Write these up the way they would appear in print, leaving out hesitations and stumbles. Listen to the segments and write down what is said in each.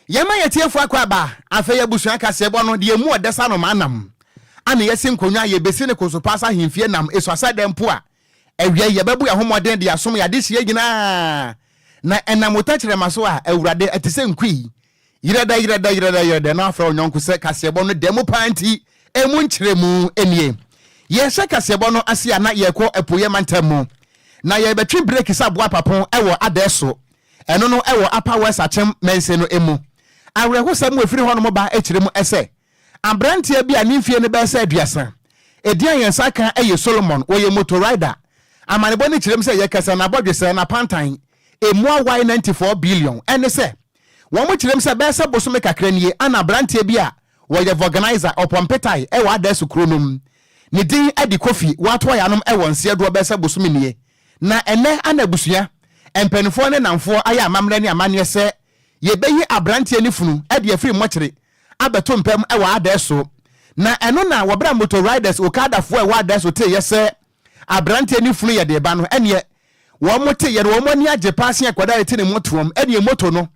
Yɛma yɛn atiefo akwaaba, afei abusua kaseɛbɔ no deɛ emu ɔdɛ sa noma nam ana yɛasi nkonnwa a yɛbɛsi no Kosopaase ahemfie nam esuasɛ dɛ mpo a awia yi yɛbɛbo yɛn ho mmɔden de asom yɛn adehyeɛ nyinaa na ɛnam wo tɛkyerɛma so a Awurade ɛte sɛ nkui yerɛdɛ yerɛdɛ yerɛdɛ yerɛdɛ na wafrɛ wo yɔnko sɛ kaseɛbɔ no dɛ mu paa nti emu nkyerɛmu nie. Yɛrehyɛ kaseɛbɔ no ase a na yɛrekɔ apueɛ mantam mu na yɛrebɛtwe breki sɛ aboa papo wɔ adɛɛ Ɛno no wɔ Upper West Akyem mansin no mu. Awerɛhosɛm a ɛfiri hɔnom ba kyerɛ mu sɛ, aberanteɛ bi a ne mfeɛ no bɛyɛ sɛ aduasa, edin a yɛn nsa ka yɛ Solomon, ɔyɛ motor rider. Amanebɔ no kyerɛ mu sɛ yɛkasa n'abɔdwesɛ, n'apantan, ɛmu awae 94 billion. Ɛne sɛ, wɔkyerɛ mu sɛ bɛyɛ sɛ bosome kakra nie ana aberanteɛ bi a wɔyɛ vulcanizer, ɔpɔmpe tae wɔ Adasu kuro no mu. Ne din de Kofi, wɔatoa yɛanom wɔ nseɛdoɔ bɛyɛ sɛ bosome nie. Na ɛnnɛ ana abusua, mpaninfoɔ ne nnamfoɔ ayɛ amammerɛ ne amanneɛ sɛ yɛbɛyi abranteɛ no funu de afiri mmɔkyere abɛto mpam wɔ Adɛɛso. Na ɛno na wɔberɛ a motor riders, Okadafoɔ a ɛwɔ Adɛɛso teeɛ sɛ abranteɛ no funu yɛde reba no, ɛneɛ wɔn teeɛ no wɔn ani agye paa se akwadaa a ɛte ne motoam, ɛneɛ moto no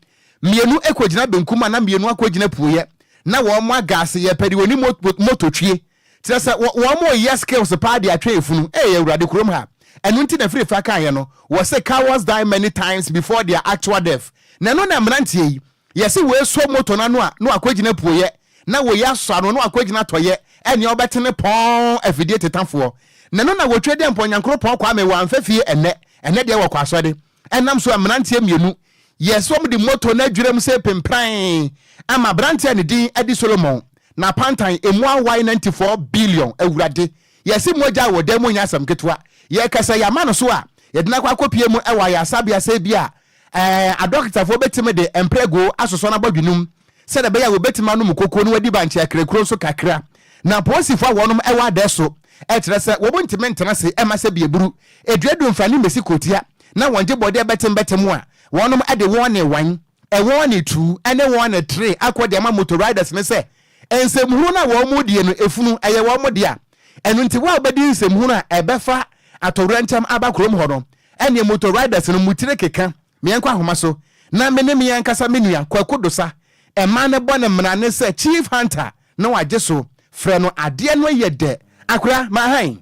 mmienu kɔgyina benkum a na mmienu akɔgyina pueɛ na wɔn agaase yɛpɛ deɛ ɔni moto twie. Kyerɛ sɛ wɔ wɔn reyɛ skills paa de atwe efunu. Ee Awurade kurom ha. Ɛno nti na Firifa kaeɛ no, wɔse cowards die many times before their actual death. Na ɛno na mmeranteɛ yi, yɛse wei sɔ motor no ano a na wakɔgyina apueɛ, na wei asɔ ano na wakɔgyina atɔeɛ, ɛnneɛ wobɛtene pɔn afidie tetafoɔ. Na ɛno na wɔtwa di a Mpɔnyankoropɔn Kwame wamfa fie ɛnnɛ, ɛnnɛ deɛ wɔkɔ asɔre. Ɛnam so a mmeranteɛ mmienu yɛɛ sɛ wɔde moto no adwiram sɛ pempran ama aberanteɛ a ne din de Solomon na apantan emu awae 94 billion. Awurade, yɛse mogya wɔ dan mu nyɛ asɛm ketewa. Yɛkasa yi ama no so a, yɛde no akɔ akɔpie mu wɔ ayaresabea sɛ ebia ɛɛ adɔkotafoɔ bɛtumi de mprɛgo asosɔ no abɔdwenum sɛdeɛ ɛbɛyɛ a wɔbɛtumi anom koko na wɔadi bankye akrakuro nso kakra. Na apolisifoɔ a wɔnom wɔ adɛɛ so kyerɛ sɛ wɔn ntumi ntena ase mma sɛ biaburu, aduadu mfa ne mmɛsi kurotia na wɔn gye bɔdeɛ bɛtem bɛtem a wɔnom de wɔn ne wan, wɔn ne tu ne wɔn ne tre akɔ de ama motor riders no sɛ nsɛmhunu no a wɔn die no efunu ɛyɛ wɔn dea. Ɛno nti wo a wobɛdi nsɛmhunu a ɛbɛfa atɔwrɛnkyɛm aba kurom hɔ no ɛneɛ motor riders no mutire keka. Meɛnkɔ ahoma so na me ne me ankasa me nua Kwaku Dosa ɛma no bɔ no mmara ne sɛ Chief Hunter na wagye so frɛ no adeɛ no yɛ dɛ akora ma hann.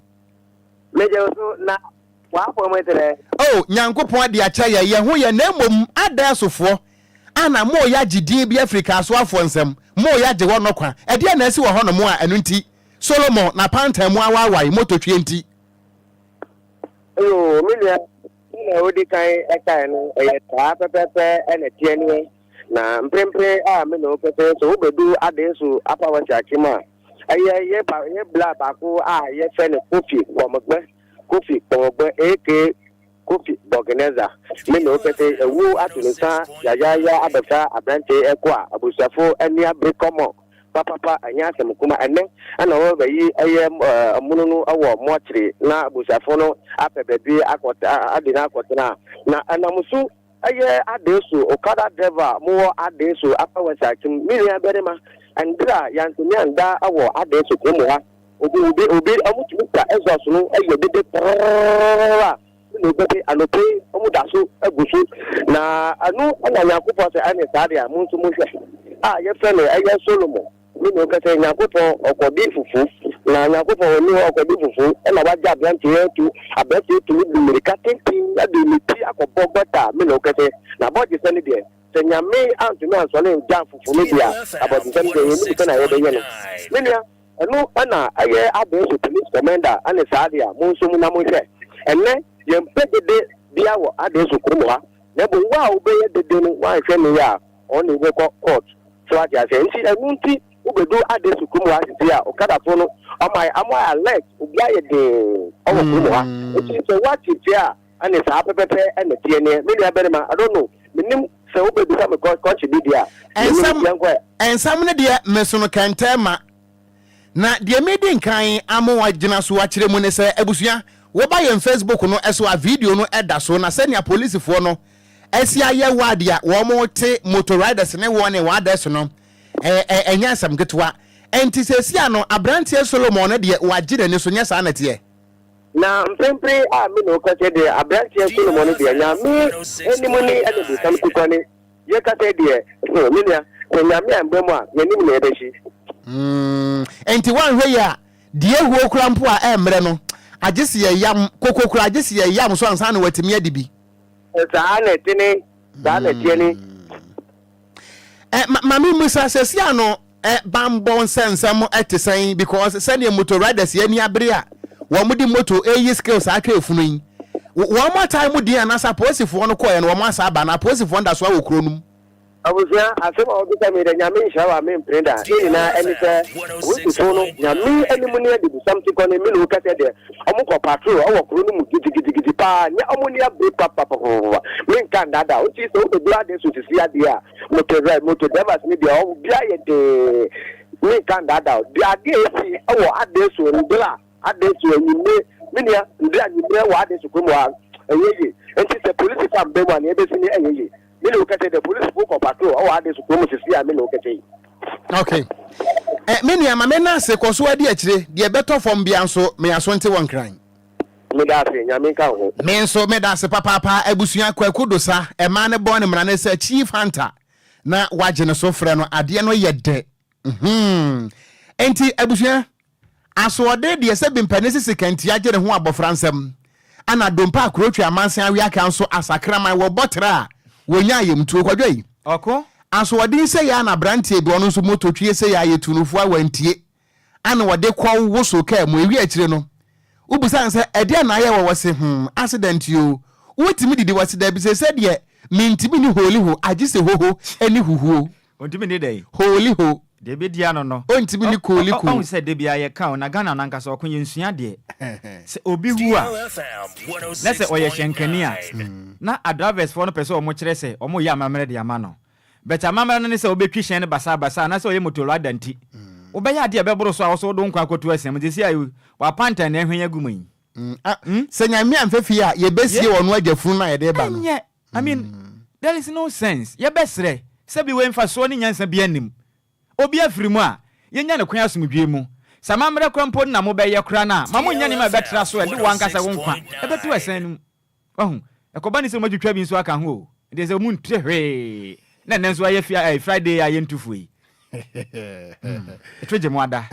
Megye wo so na w'afɔ mu trɛ. Oh Nyankopɔn de akyɛ yɛn, yɛn ho yɛ na mmom adɛɛsofoɔ a na mooyɛ agye din bi afiri Kaasoafoɔ nsam, mooyɛ agye hɔ nɔkwa. Ɛdeɛn na asi wɔ hɔnom a ɛno nti Solomon n'apantan mu awaawae mototwie nti? Yoo, me nua, sɛnea wodi kan kae no, ɛyɛ saa pɛpɛɛpɛ na ɛteɛ neɛ. Na mprempren a me ne wo kasa yi, sɛ wobedu Adeeso Upper West Akyem a, ɛyɛ yɛ ba yɛ bla baako a yɛfrɛ no Kofi Kpɔmɔgbɛ, Kofi Kpɔmɔgbɛ aka Kofi Bɔgenɛza. Me ne wo kasa yi, awuo ato ne nsa yayaaya abɛfa aberante yi ɛkɔ a, abusuafo ani abere kɔmɔ papapa, ɛnyɛ asɛm kuma. Ɛnnɛ na wɔrebɛyi ɛyɛ amono no wɔ mɔkyere na abusuafo no apɛ baabi akɔ ade no akɔtena. Na ɛnam so ɛyɛ Adeso Okada driver a mowɔ Adeso Upper West Akyem, me nua barima, Ndra yɛantumi anda wɔ Adeso kurom ha. Obi obi obi ɔmo tumi twa exhaust no yɛ dede prrrr a ne bɛte anɔpa yi ɔmo da so agu so na ɛno na Nyankopɔn sɛ ɛne saa deɛ a mo nso mohwɛ a yɛfrɛ no ɛyɛ Solomon ne ne ɔkɛsɛ Nyankopɔn ɔkɔdi fufu na Nyankopɔn ɔni hɔ ɔkɔdi fufu ɛna wagya aberanteɛ atu aberanteɛ tumi di mmirika tenten de ne ti akɔbɔ gɔta me ne ɔkɛsɛ na abɔgyesɛ no deɛ sɛ Nyame antumi ansɔre ngya fufu no deɛ abɔgyesɛ no deɛ yɛnim sɛ na yɛbɛyɛ no me nua. Ɛno na ɛyɛ Abenso Police Commander ne saa deɛ a mo nso mo na monhwɛ. Ɛnnɛ yɛmpɛ dede bia wɔ Adenso kurom ha na mmom wo a wobɛyɛ dede no woanhwɛ ne yɛ a ɔne wo bɛkɔ court so wate aseɛ nti ɛno nti wobɛdu Adenso kurom ha sisi a Okadafo no ɔmo ayɛ ɔmo ayɛ alert obi ayɛ den ɔwɔ kurom ha nti sɛ woate tie a ɛne saa pɛpɛpɛ na ɛteɛ neɛ me nua barima I don't know menim sɛ wobɛbisa me kɔkye bi deɛ a menim yɛnkɔ ɛ. Nsɛm no deɛ mesono kɛntɛn ma. Na deɛ medi nkan ama wɔagyina so akyerɛ mu ne sɛ, abusua, woba yɛn Facebook no so a, video no da so, na sɛnea polisifoɔ no asi ayɛ ward a wɔte motor riders ne wɔn ne wɔn adɛs no, ɛnyɛ asɛm ketewa. Enti seesei ano, aberanteɛ Solomon no deɛ wagye n'ani so, nyɛ saa na ɛteɛ? Na mprempren a me ne wo kasa yi deɛ, aberanteɛ Solomon no deɛ, Nyame anim ne anibuosam tikwa ne. Yɛ kasa yi deɛ, hmm, me nua, Sɛ Nyame amba mu a, yɛnim nea ɛbɛhye. Mm, enti woanhwɛ yie a, deɛ ɛhuo koraa mpo a ɛmmerɛ no, agye se yɛyam, koko koraa agye se yɛyam so ansa na watumi adi bi. Saa na ɛte ne, saa na ɛteɛ ne. Eh, ma, ma me mmisa, sɛsi ano eh, banbɔ nsɛnsɛm ɛte sɛn? Because sɛdeɛ motor riders yɛ ani abere a wɔn de motor ɛyi skills atwa efunu yi, wɔn atae mu din anaasɛ apolisifoɔ no kɔɛ no wɔn asa aba na apolisifoɔ no da so awɔ kuro no mu? Abusua, asɛm a wobisa me yi dɛ, Nyame nhyira wo a memmpene da. Ne nyinaa ɛne sɛ, Apolisifo no, Nyame anim ne adebusam ti kɔ ne me ne wo kɛsɛ deɛ, ɔmo kɔ patrol ɛwɔ kuro no mu gidigidigidi paa, nyɛ ɔmo ni abere papapapapapa, menka nnaadaa wo. Nti sɛ wobɛduru adeɛ so sisi adeɛ a, motor drive, motor drivers no deɛ obiara yɛ dee, menka nnaadaa wo. Deɛ adeɛ a esi ɛwɔ adeɛ so ndra, adeɛ so anwummere, me nua, ndra anwummere wɔ adeɛ so kurom hɔ a, ɛnyɛ yie. Nti sɛ polisifo amba mu a, nea ebesi no ɛnyɛ yie. Me ne wo kɛsɛ dɛ polisifo kɔ patrol ɔwɔ ade so kurom sisi a me ne wo kɛsɛ yi. Okay. Eh, me nua ma me nan ase kɔ so adi akyire deɛ ɛbɛtɔ fam bia nso me aso nte wɔ Nkran. Meda ase, Nyame nka wo ho. Me nso meda ase papaapa abusua Kwaku Dosa ɛmaa ne bɔ ne mmara ne sɛ Chief Hunter na wagye ne so frɛ no adeɛ no yɛ dɛ. Hmm. Enti abusua Asoɔden deɛ sɛ bi mpanin sisi kantia gye ne ho abɔfra nsam, ɛna dompe a kurotwi amansan aweaka nso asakraman wɔ bɔ tra a wɔnya ayamtuo. Kwadwo ei, Ɔko. asoɔden sei ara na abranteɛ bi ɔno nso moto twie sei ara yɛtu no fo a wantie ana ɔde kɔ woso kaa mu ɛwie akyire no wobisa no sɛ ɛdeɛn na ayɛ wɔ wɔse hmm accident yoo wotumi didi wɔse dabi seesei deɛ mentumi ni hooli ho agye sɛ hoho ne huhuo. Ontumi nni dɛn? Hooli ho. Deɛ ɛbɛdi ano no. Ontumi nni kooli ko. Ɔhu sɛ da biara yɛka o, na Ghana no ankasa ɔko yɛnsua adeɛ. Sɛ obi wu a, na sɛ ɔyɛ hyɛnkani a, na adrivers foɔ no pɛ sɛ wɔkyerɛ sɛ wɔreyɛ amammerɛ de ama no. But amammerɛ no ne sɛ wobɛtwi hyɛn no basaa basaa anaasɛ ɔyɛ motor rider nti, wobɛyɛ adeɛ a ɛbɛboro so a wo nso wode wo nkwa akɔto asiane mu. Seesei a wapantan na ɛhwɛn agu mu yi. Sɛ Nyame amfa fie a, yɛbɛsie ɔno agya funu no a yɛde reba no. Ɛnyɛ I mean there is no sense yɛbɛsrɛ sɛ bi wei mfasoɔ ne nyansa biara nnim. Obi afiri mu a, yɛnya no kwan asomdwoeɛ mu. Sɛ amammerɛ koraa mpo na mobɛyɛ koraa no a, ma monnyɛ nneɛma a ɛbɛtra so a ɛde wo ankasa wo nkwa bɛto asiane no mu. Wahu? Ɛkɔba ne sɛ wɔatwitwa bi nso aka ho o, nti ɛsɛ sɛ monte hwee. Na ɛnnɛ nso ayɛ fia ɛɛ Friday a yɛntu fo yi. Hmm, ɛtwe gye mo ada.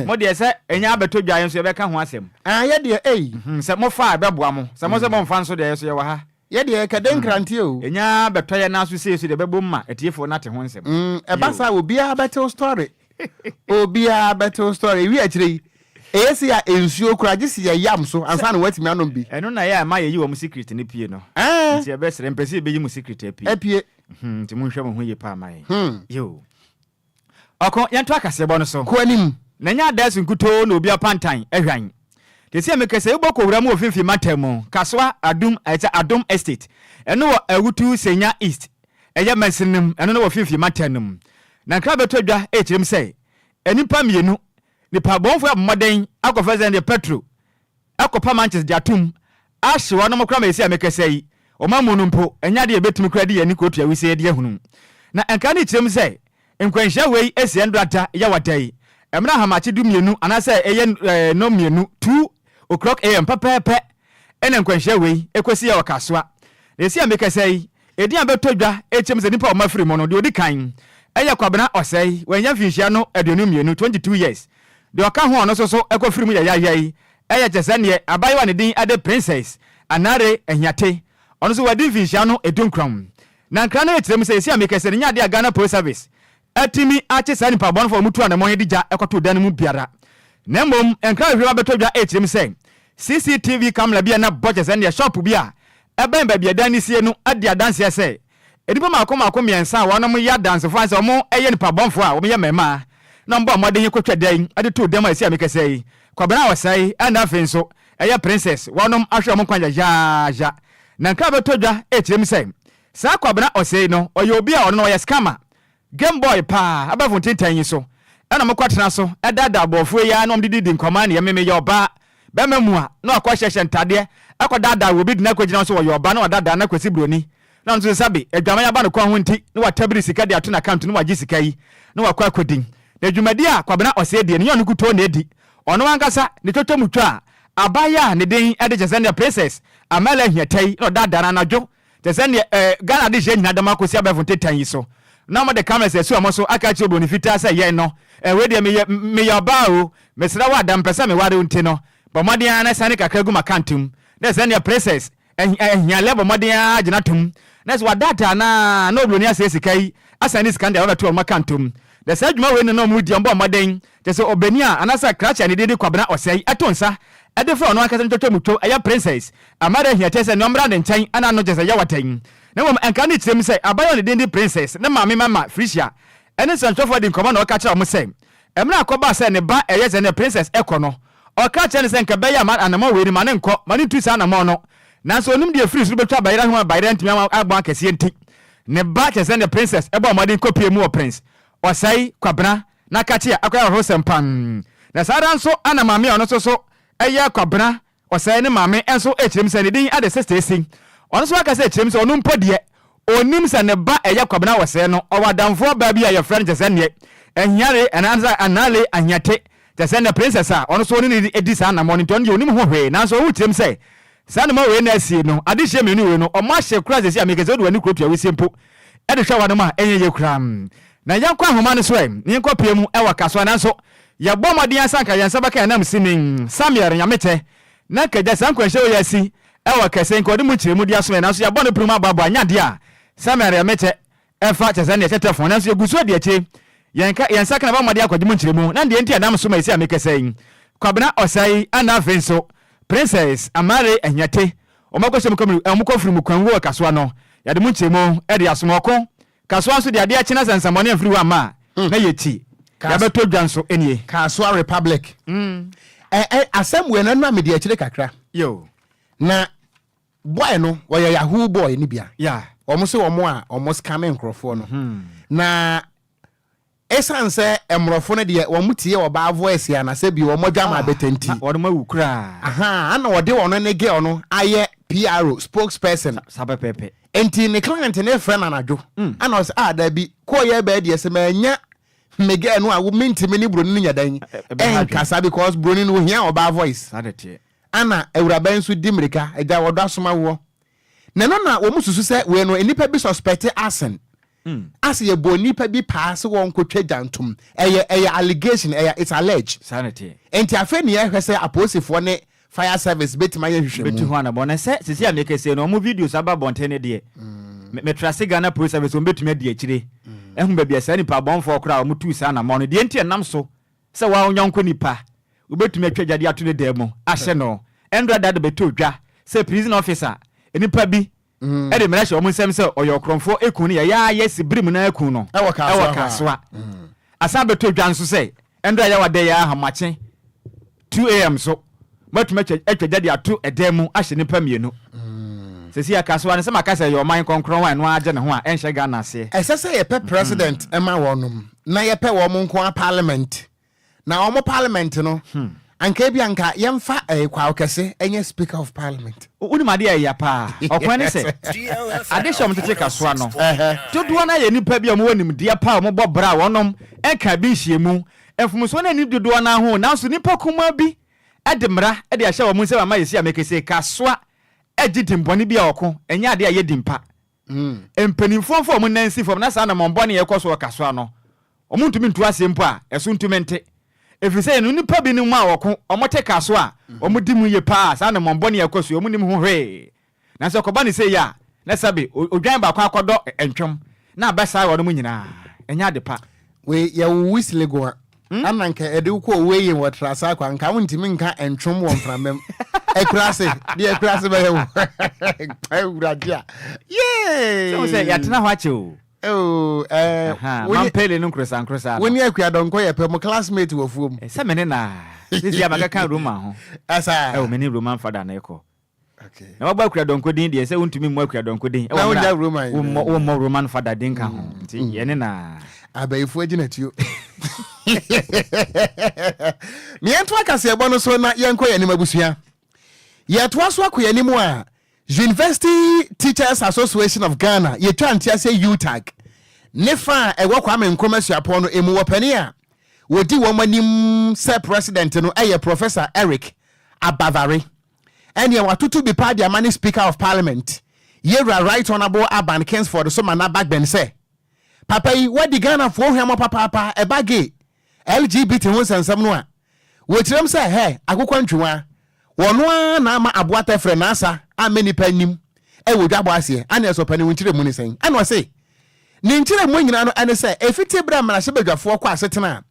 Mo deɛ sɛ ɛnya abɛtɔ dwa yɛn nso yɛbɛka ho asɛm. Ah, yɛ deɛ ei. Hmm, sɛ mofa a ɛbɛboa mo. Sɛ mo nso momfa nso deɛ yɛ nso yɛwɔ ha. Yɛ deɛ kɛdɛ nkrante o. Enya bɛtɔ yɛn nan so sei so deɛ ɛbɛbom ma atiefoɔ no ate ho nsɛm. Mm, ɛba saa obiara bɛte wo story. Obiara bɛte wo story. Ewie akyire yi, ɛyɛ sei a nsuo koraa gye sɛ yɛyam so ansa na woatumi anom bi. Ɛno na ɛyɛ a ɛma yɛyi wɔn secret no pue no. Ɛɛ. Nti yɛbɛsrɛ, mpɛ sɛ yɛbɛyi mo secret apue. Apue. Hmm, nti monhwɛ mo ho yie paa ma yɛn. Hmm. Yoo. Ɔko, yɛnto akaseɛbɔ no so. Kɔ anim. Na ɛnyɛ adaeso nkutoo na obi apantan ahwan. Te sɛ mekasa yi wobɔ kɔwura mu wɔ Mfimfini Mantam mu, Kasoa, Adum, ɛsɛ Adom Estate, ɛno wɔ Awutu Senya East, ɛyɛ mansini no mu, ɛno no wɔ Mfimfini Mantam no mu. Na nkra bɛtɔ dwa rekyerɛ mu sɛ, nnipa mmienu, nnipa bɔnfo abɔ mmɔden akɔfa sɛ ɛndeɛ pɛtro akɔpa manches de atom ahyew anom koraa ma ɛsi a mekasa yi, wɔn amu no mpo, ɛnyɛ ade a yɛbɛtumi koraa de yɛn ani kɔtua wusee de ahunu. Na nkra no kyerɛ mu sɛ, nkwanhyia wei asi ɛndora da Yawada yi, mmerɛ ahamakye dumienu anaasɛ ɛyɛ nnɔnmienu, 2:00 AM, pɛpɛɛpɛ na nkwanhyia wei kɔsiiɛ wɔ Kasoa. Na ɛsi a mekasa yi, edin a bɛtɔ dwa kyerɛ mu sɛ nnipa a wɔafiri mu no, deɛ ɔdi kan yɛ Kwabena Ɔsɛe, wanya mfinhyia no 22, 22 years, Deɛ ɔka ho a ɔno nso so kɔ firi mu yayaya yi yɛ kyɛ sɛ neɛ abaayewa a ne din de Princess Anare Ahiate, ɔno nso wadi mfinhyia no dunkron. Na nkra no rekyerɛ mu sɛ seesei a mekasa yi no nyɛ adeɛ a Ghana Police Service atumi akye saa nnipa bɔnefoɔ a wɔtu anamɔn de gya kɔtoo dan no mu biara. Na mmom nkra a hwehwɛ mu abɛtɔ dwa rekyerɛ mu sɛ CCTV camera bi a na bɔ kyɛ sɛ neɛ shop bi a ɛbɛn baabi a dan no sie no adi adanseɛ sɛ Nnipa mmaako mmaako mmiɛnsa a wɔnom yɛ adansefo anaasɛ wɔn yɛ nnipa bɔnfoɔ a wɔn yɛ mmarimaa na wɔn bɔɔ mmɔden kɔtwa dan de too dan mu a ɛsi a mekasa yi, Kwabena a ɔsɛe ɛna afei nso ɛyɛ Princess wɔnom ahwere wɔn nkwa yayaaya. Na nkra bɛtɔ dwa ɛkyerɛ mu sɛ saa Kwabena ɔsɛe no ɔyɛ obi a ɔno no ɔyɛ scammer Game boy paa abɛɛfo ntentan yi so ɛna ɔmo kɔ tena so ɛdaadaa abɔɔfoɔ yi ara na ɔmo de didi nkɔmɔ ɛneɛ me meyɛ ɔbaa bɛɛma mu a na wakɔ hyɛhyɛ ntadeɛ ɛkɔ daadaa wɔ obi de no akɔ gyina hɔ sɛ ɔyɛ ɔbaa na wadaadaa no akwasi broni na ɔno nso sɛbe adwaman aba no kɔn ho nti na watabiri sika de ato n'account na wagye sika yi na wakɔ akɔdi na dwumadi a Kwabena Osei die no nyɛ ɔno nkutoo na edi ɔno ankasa ne twɔtwɔ mu twa a abaayewa a ne din de kyɛ sɛ neɛ Princess Amela Ahiatai na ɔdaadaa no anadwo Te sɛ neɛ eh, Ghana adehyeɛ nyina dɛm akɔsi abɛɛfo ntentan yi so. na wɔde cameras asi wɔn so aka akyerɛ oburoni fitaa sɛ yɛn no, eh, wei deɛ meyɛ, meyɛ ɔbaa o, mesrɛ wo ada, mepɛ sɛ meware wo nti no, bɔ mmɔden ara na sane kakra gu m'account mu. Na sɛdeɛ Princess Ahialɛ bɔ mmɔden ara gyina tom, na sɛ wadaadaa no a, na oburoni asɛe sika yi, asan de sika no de aba abɛto wɔn account mu. Na saa adwuma wei na na wɔredi, wɔbɔ mmɔden, kyerɛ sɛ ɔbanin a, anaasɛ krakye a ne din de Kwabena Ɔsɛe, to nsa de frɛ ɔno ankasa ne twɔtwɔmutwo, ɛyɛ Princess Amara Ahiakyɛ sɛ nea ɔmmra ne nkyɛn na ano kyerɛ sɛ yaw atɛn. Na mmom ɛnka ne kyerɛm sɛ abayewa a ne din de Princess ne maame Mama Felicia ne nsɛnkyerɛwfo adi nkɔmmɔ na ɔka kyerɛɛ wɔn sɛ mmerɛ a ɛkɔbaa sɛ ne ba ɛyɛ sɛ ne Princess kɔ no, ɔka kyerɛɛ no sɛ nka ɛbɛyɛ a ma anammɔn wei no ma no nkɔ, ma no ntu saa anammɔn no. Nanso ɔnim deɛ ɛfiri soro bɛtwa bayerɛ ahoma a bayerɛ antumi ammɔ akɛseɛ nti, ne ba kyerɛ sɛ ne Princess bɔɔ mmɔden kɔpuee mu wɔ Prince Ɔsɛe Kwabena n'akakye a akɔyɛ awerɛhosɛm pan. Na saa ara nso na maame a ɔno nso so yɛ Kwabena Ɔsɛe ne maame nso kyerɛ mu sɛ ne din de Sister Esi. Ɔno nso aka sɛ kyerɛ mu sɛ ɔno mpo deɛ ɔnnim sɛ ne ba ɛyɛ Kwabena Ɔsɛe no. Ɔwɔ adamfoɔ baa bi a yɛfrɛ no kyerɛ sɛ neɛ Ahiare anaasɛ Anale Ahiate kyerɛ sɛ neɛ Princess a ɔno nso ɔne no di saa anammɔn no nti ɔno deɛ ɔnnim ho hwee nanso ɔwɔ kyerɛ mu sɛ saa nnoɔma wei na asie no adehyeɛ mmienu wei no ɔmo ahye koraa seesei a meka sɛ wode w'ani kuro tua wisie mpo de hwɛ w'anom a ɛnyɛ yie koraa. Na yɛnkɔ ahoma no so ɛ na yɛnkɔ pie mu wɔ Kasoa nanso Yɛbɔ mmɔden ara sɛ anka yɛn nsa bɛka yɛn nanmusini, Samuel Nyamekyɛ, na anka agya saa nkwanhyia wei asi wɔ kɛse, nka ɔde mu nkyerɛmu de asom yɛn, nanso yɛabɔ no pirim aboaboa, ɛnyɛ adeɛ a Samuel Nyamekyɛ fa kyɛ sɛ ɛnneɛ kyɛkyɛ fo, nanso yɛgu so adi akyire, yɛn ka yɛn nsa ka na yɛbɔ mmɔden akɔgye mu nkyerɛmu, na deɛ nti a ɛnam so ma ɛsi a mekasa yi, Kwabena Osei, ɛna afei nso Princess Amare Ahiate, wɔn akɔhyɛ mu kɔ wɔn kɔ firi mu kwan wuo kasoa no, yɛde mu nkyerɛmu de asom ɔko Kasoa nso deɛ adeɛ akye na sɛ nsɛmmɔne amfiri hɔ amma a, na yɛti. Yɛabɛtɔ dwa nso nie. Kasoa Republic. Ɛ ɛ asɛm wei no ɛno na mede akyire kakra. Yo. Na boy no wɔyɛ yahoo boy no bia. Yeah. Wɔn se wɔn a wɔn scam nkorɔfoɔ no. Na ɛsan sɛ mmorɔfo no deɛ wɔn tie ɔbaa voice a na sɛ bi wɔn adwa ma abɛtɛ nti. Na wɔn awu koraa. Aha, ana wɔde wɔn ne girl no ayɛ PRO spokesperson. Saa pɛpɛɛpɛ. Enti ne client no frɛ no anadwo ɛna ɔsɛ ah dabi kɔɔ yɛ bɛɛ deɛ sɛ manya me girl no a mentimi ne broni no nya dan ɛnkasa because broni no ohia ɔbaa voice ana awuraba nso di mmirika agya wɔdɔ asoma woɔ na ɛno na wɔn susu sɛ wei no nnipa bi suspect arson ase yɛ bɔ nnipa bi paa sɛ wɔn kɔtwa gya ntom ɛyɛ ɛyɛ allegation ɛyɛ it's alleged enti afei ne yɛhwɛ sɛ apolisifoɔ ne Fire service bɛtumi ayɛ nhwehwɛmu. Bɛtu ho anabɔ. Na sɛ sisi a mekɛsei no ɔmo videos aba abɔnten no deɛ, me metrase Ghana Police Service wɔn bɛtumi adi akyire ahu baabi a saa nipa abɔnfoɔ koraa a wɔn tuu saa anamɔn no, deɛ nti ɛnam so sɛ woa wo yɔnko nipa wobɛtumi atwa gya de ato ne dan mu ahye no. Ɛndra da de bɛtoo dwa sɛ prison officer nipa bi de mmara hyɛ wɔn nsam sɛ ɔyɛ ɔkorɔmfoɔ eku no yɛyɛ ayɛ si bere mu na aku no Ɛwɔ Kasoa ɛwɔ hɔ a. Kasoa. Asan bɛtɔ dwa nso sɛ ɛndra yɛ wadɛ yɛ ahamakye 2am so moatumi atwa atwa gya de ato ɛdan mu ahyɛ nnipa mmienu. Sɛsi a Kasoa no sɛ maka sɛ ɛyɛ ɔman kɔnkrɔn a ɛno ara gye ne ho a ɛnhyɛ Ghana aseɛ. Ɛsɛ sɛ yɛpɛ president ma wɔnom na yɛpɛ wɔn nko ara parliament Na wɔn parliament no, anka ebi anka yɛmfa ɛɛ Kwawo Kɛse nyɛ speaker of parliament. Wonim adeɛ a ɛya paa? Ɔkwan ne sɛ, adehye a wɔtete kasoa no, dodoɔ no ara yɛ nnipa bi a wɔwɔ nimdeɛ pa a wɔbɔ bra a wɔnom nka bi nhyiamu. Mfomsoɔ no nni dodoɔ no ara ho, nanso nnipa kumaa bi de mmara de ahyɛ wɔn nsam ama yɛsi a mekese kasoa gye dimmɔne bi a ɔko nyɛ adeɛ a ɛyɛ din pa. Mpanimfoɔ mfa wɔn nan nsi fam na saa anammɔn bɔne a ɛrekɔ so wɔ kasoa no, Wɔntumi ntu aseɛ mpo a, ɛso ntumi nte. Ɛfiri sɛ yɛnim nnipa binom a wɔko, wɔte ka so a, wɔdi mu yie pa ara, saa anammɔn bɔne a ɛkɔ so yi, wɔnnim ho hwee. Nanso ɛkɔba no sei a, na sɛbe odwan baako akɔdɔ ntwom, na abɛsae wɔnom nyinaa. Ɛnyɛ ade pa. Wei yɛ wo wisiligo a, ana nka ɛde wo kɔ weighing wɔ Trasacco a, nka wontumi nka ntwom wɔ mframa mu. Akuraase, deɛ akuraase bɛyɛ wo. Awurade a, yee! Sɛ wo sɛ yɛatena hɔ akyɛ o. Oh, eh, Aha, wo ne- mampele no nkorosa nkorosa wo no. ne Akua Donkor yɛ pɛ, mo classmate wɔ fuom. Eh, Sɛ me ne na sisi a makɛka Roman ho. Asa. Ɛwɔ me ne Roman fada na ɛkɔ. Okay. Na wabɔ Akua Donkor din deɛ sɛ wontumi mmɔ Akua Donkor din. Na Ɛwɔ wogya mmerɛ a Roman. wommɔ wommɔ Roman fada din ka ho. Nti yɛne na. Abayifoɔ agyinatuo. Meɛnto akaseɛbɔ no so na yɛnkɔ yɛn anim abusua. Yɛtoa so akɔ yɛn anim a, University Teachers Association of Ghana, yɛtwa nteaseɛ UTAG, ne fa a ɛwɔ Kwame Nkrumah Suapɔn no emu wɔ panin a wɔdi wɔn anim sɛ president no yɛ Professor Eric Abavare. Ɛneɛ watoto bi paa de ama ne Speaker of Parliament, Yɛwura Right Honourable Aban Kingsford Somana Bagbin sɛ, Papa yi, wadi Ghanafoɔ hwammɔ papaapa, ɛba gay, LGBT ho nsɛnsɛm no a, wɔkyerɛm sɛ, hɛ, akokɔ ntwewa, wɔno ara na ama aboa tɛfrɛ n'asa amma nnipa nnim wɔ dwabɔ aseɛ, ane ɛsɛ ɔpɛ ne wo nkyerɛmu ne sɛn? Ɛna ɔse, ne nkyerɛmu nyinaa no ɛne sɛ, ɛfiti berɛ a mmarahyɛbadwafoɔ kɔ asetena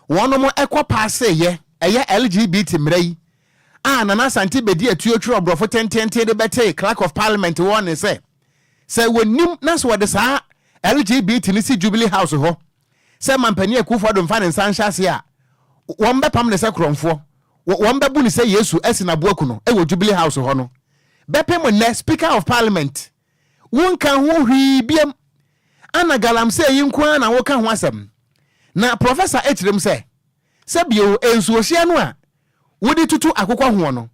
a wɔnom kɔ paaseeɛ, ɛyɛ LGBT mmara yi a Nana Asante bɛdi atuo twerɛ borɔfo tenteenten de bɛtee Clerk of Parliament wɔ ne sɛ, sɛ wɔnim na sɛ wɔde saa LGBT no si Jubilee House hɔ sɛ Mampanin Akuffo Addo mfa ne nsa nhyɛ aseɛ a, wɔbɛpam no sɛ korɔmfoɔ, wɔbɛbu no sɛ Yesu asi no aboaku no wɔ Jubilee House hɔ no. Bɛpem nnɛ, Speaker of Parliament, wonka ho hwee biam. Ana galamsey yi nko ara na woka ho asɛm? Na Professor kyerɛ mu sɛ, sɛ bio, nsuohyeɛ no a wode tutu akokɔ hoɔ no,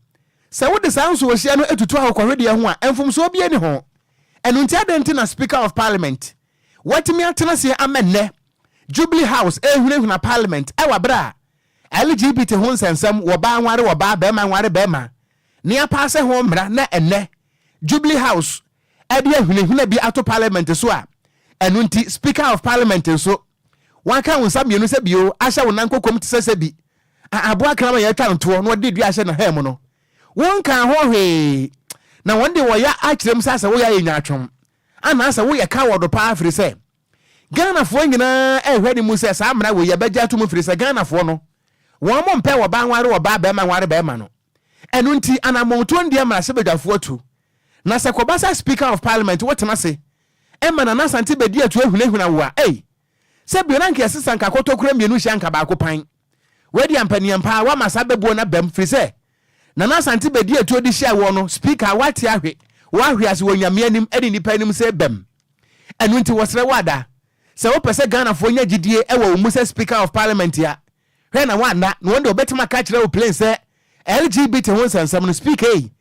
sɛ wode saa nsuohyeɛ no tutu akokɔhwedeɛ ho a, mfomsoɔ biara nni ho. Ɛno nti adɛn nti na Speaker of Parliament watumi atena aseɛ ama nnɛ Jubilee House rehunahuna Parliament wɔ berɛ a LGBT ho nsɛnsɛm, wɔbaa nware wɔbaa, bɛrima nware bɛrima, ne apaase ho mmara na ɛnnɛ Jubilee House de ahunahuna bi ato Parliament so a ɛno nti Speaker of Parliament nso waka wo nsa mmienu sɛ bio ahyɛ wo nan kokom te sɛ sɛ bi a aboa kraman yɛatwa no toɔ na wɔde dua ahyɛ n'ahan mu no, wonkaa ho hwee, na wɔn de wɔya akyerɛ mu sɛ asɛ woyɛ ayɛ nyaatwom anaasɛ woyɛ coward paa firi sɛ Ghanafoɔ nyinaa ɛrehwɛ ne mu sɛ saa mmara wei yɛbɛgye ato mu firi sɛ Ghanafoɔ no wɔn mo mpɛ ɔbaa nware ɔbaa bɛrima nware bɛrima no. Ɛno nti anammɔntuo ndeɛ mmarahyɛbadwafoɔ atu na sɛ kɔba sɛ Speaker of Parliament wotena ase ma Nana Asante bɛdi atu ahunahuna wo a ei sɛ bio na anka yɛsesa nka kɔtɔkura mmienu hyia nka baako pan. Wei deɛ ampaniampaa woama saa bɛbuo no abam firi sɛ Nana Asante bɛdi atuo de hyia woɔ no Speaker woate ahwe woahwe ase wɔ Nyame anim ne nnipa anim sɛ bam. Ɛno nti wɔsrɛ wo ada sɛ wopɛ sɛ Ghanafoɔ nya gyidie wɔ wo mu sɛ Speaker of Parliament a hwɛ na woanna na wɔn deɛ wɔbɛtumi aka akyerɛ wo plain sɛ LGBT ho nsɛnsɛm no Speaker ei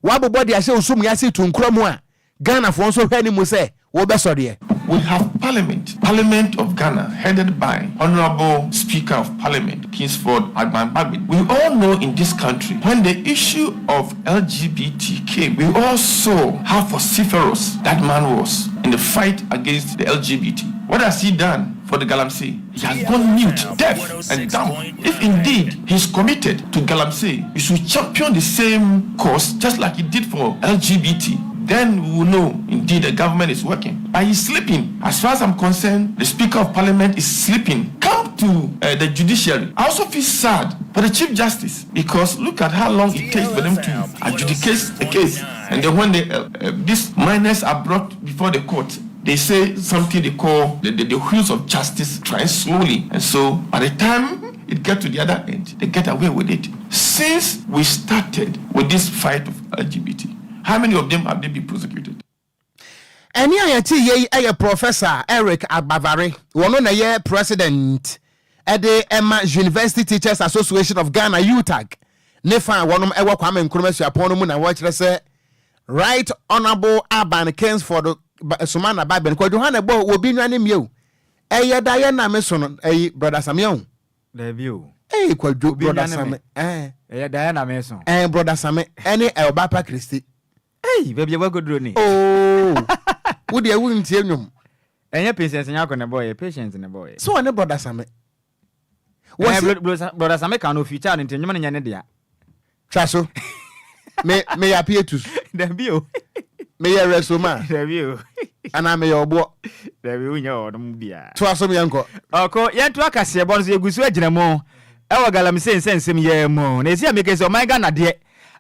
woabobɔ de ahyɛ wo sumii ase tu nkura mu a Ghanafoɔ nso hwɛ ne mu sɛ wobɛsɔ deɛ. We have Parliament, Parliament of Ghana headed by Honourable Speaker of Parliament, Kingsford Alban Bagbin. We all know in this country, when the issue of LGBT came, we all saw how vociferous that man was in the fight against the LGBT. What has he done for the Galamsey? He has gone mute, deaf and dumb. If indeed he's committed to Galamsey, he should champion the same cause just like he did for LGBT. Then we will know indeed the government is working. But he's sleeping. As far as I'm concerned, the Speaker of Parliament is sleeping. Come to uh, the judiciary. I also feel sad for the Chief Justice because look at how long it takes for them to adjudicate a case. And then when they, uh, uh, these minors are brought before the court, they say something they call the, the, the wheels of justice trying slowly. And so by the time it gets to the other end, they get away with it. Since we started with this fight of LGBT, how many of them have they been prosecuted? Ɛnne a yɛte yei yɛ Professor Eric Agbavare, wɔno na ɛyɛ President de ma University Teachers Association of Ghana, UTAG, ne fa a wɔnom wɔ Kwame Nkrumah Suapɔn no mu na wɔkyerɛ sɛ Right Honourable Alban Kingsford Sumana Bagbin Kwadwo hwan na ɛbɔ wɔ bi nwane mmieo ɛyɛ da yɛ na me so no ɛyi Brother Samia o. Dabi o. Ee Kwadwo Brother Same ɛɛ. Ɛyɛ da yɛ na me so. Ɛɛ Brother Same ɛne Ɔba Pa Christy. Ei baabi a wakɔduro ni. Oo wo deɛ wo ntie nnwom. Ɛnyɛ Patience Nyarko na ɛbɔɔyɛ, Patience na ɛbɔɔyɛ. Sɛ ɔne Brɔda Same. Wɔsi. Ɛɛ Brɔda Same ka no ofeature no nti nnwom no nyɛ ne dea. Twa so. Me meyɛ apietus. Dabi o. Meyɛ resoma. Dabi o. Anaa meyɛ ɔboɔ. Dabi wonyɛ ɔnom biara. Toa so yɛnkɔ. Ɔko yɛntoa kaseɛbɔ no so yɛgu so agyina mu ɛwɔ galamsey nsɛnsɛm yi ara mu na ɛsi a meka sɛ ɔman Ghana deɛ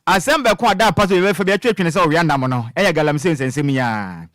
Asɛm bɛko a da apa so yɛbɛfa bi atwetwe no sɛ ɔwea nam no yɛ galamsey nsɛnsɛm yi ara.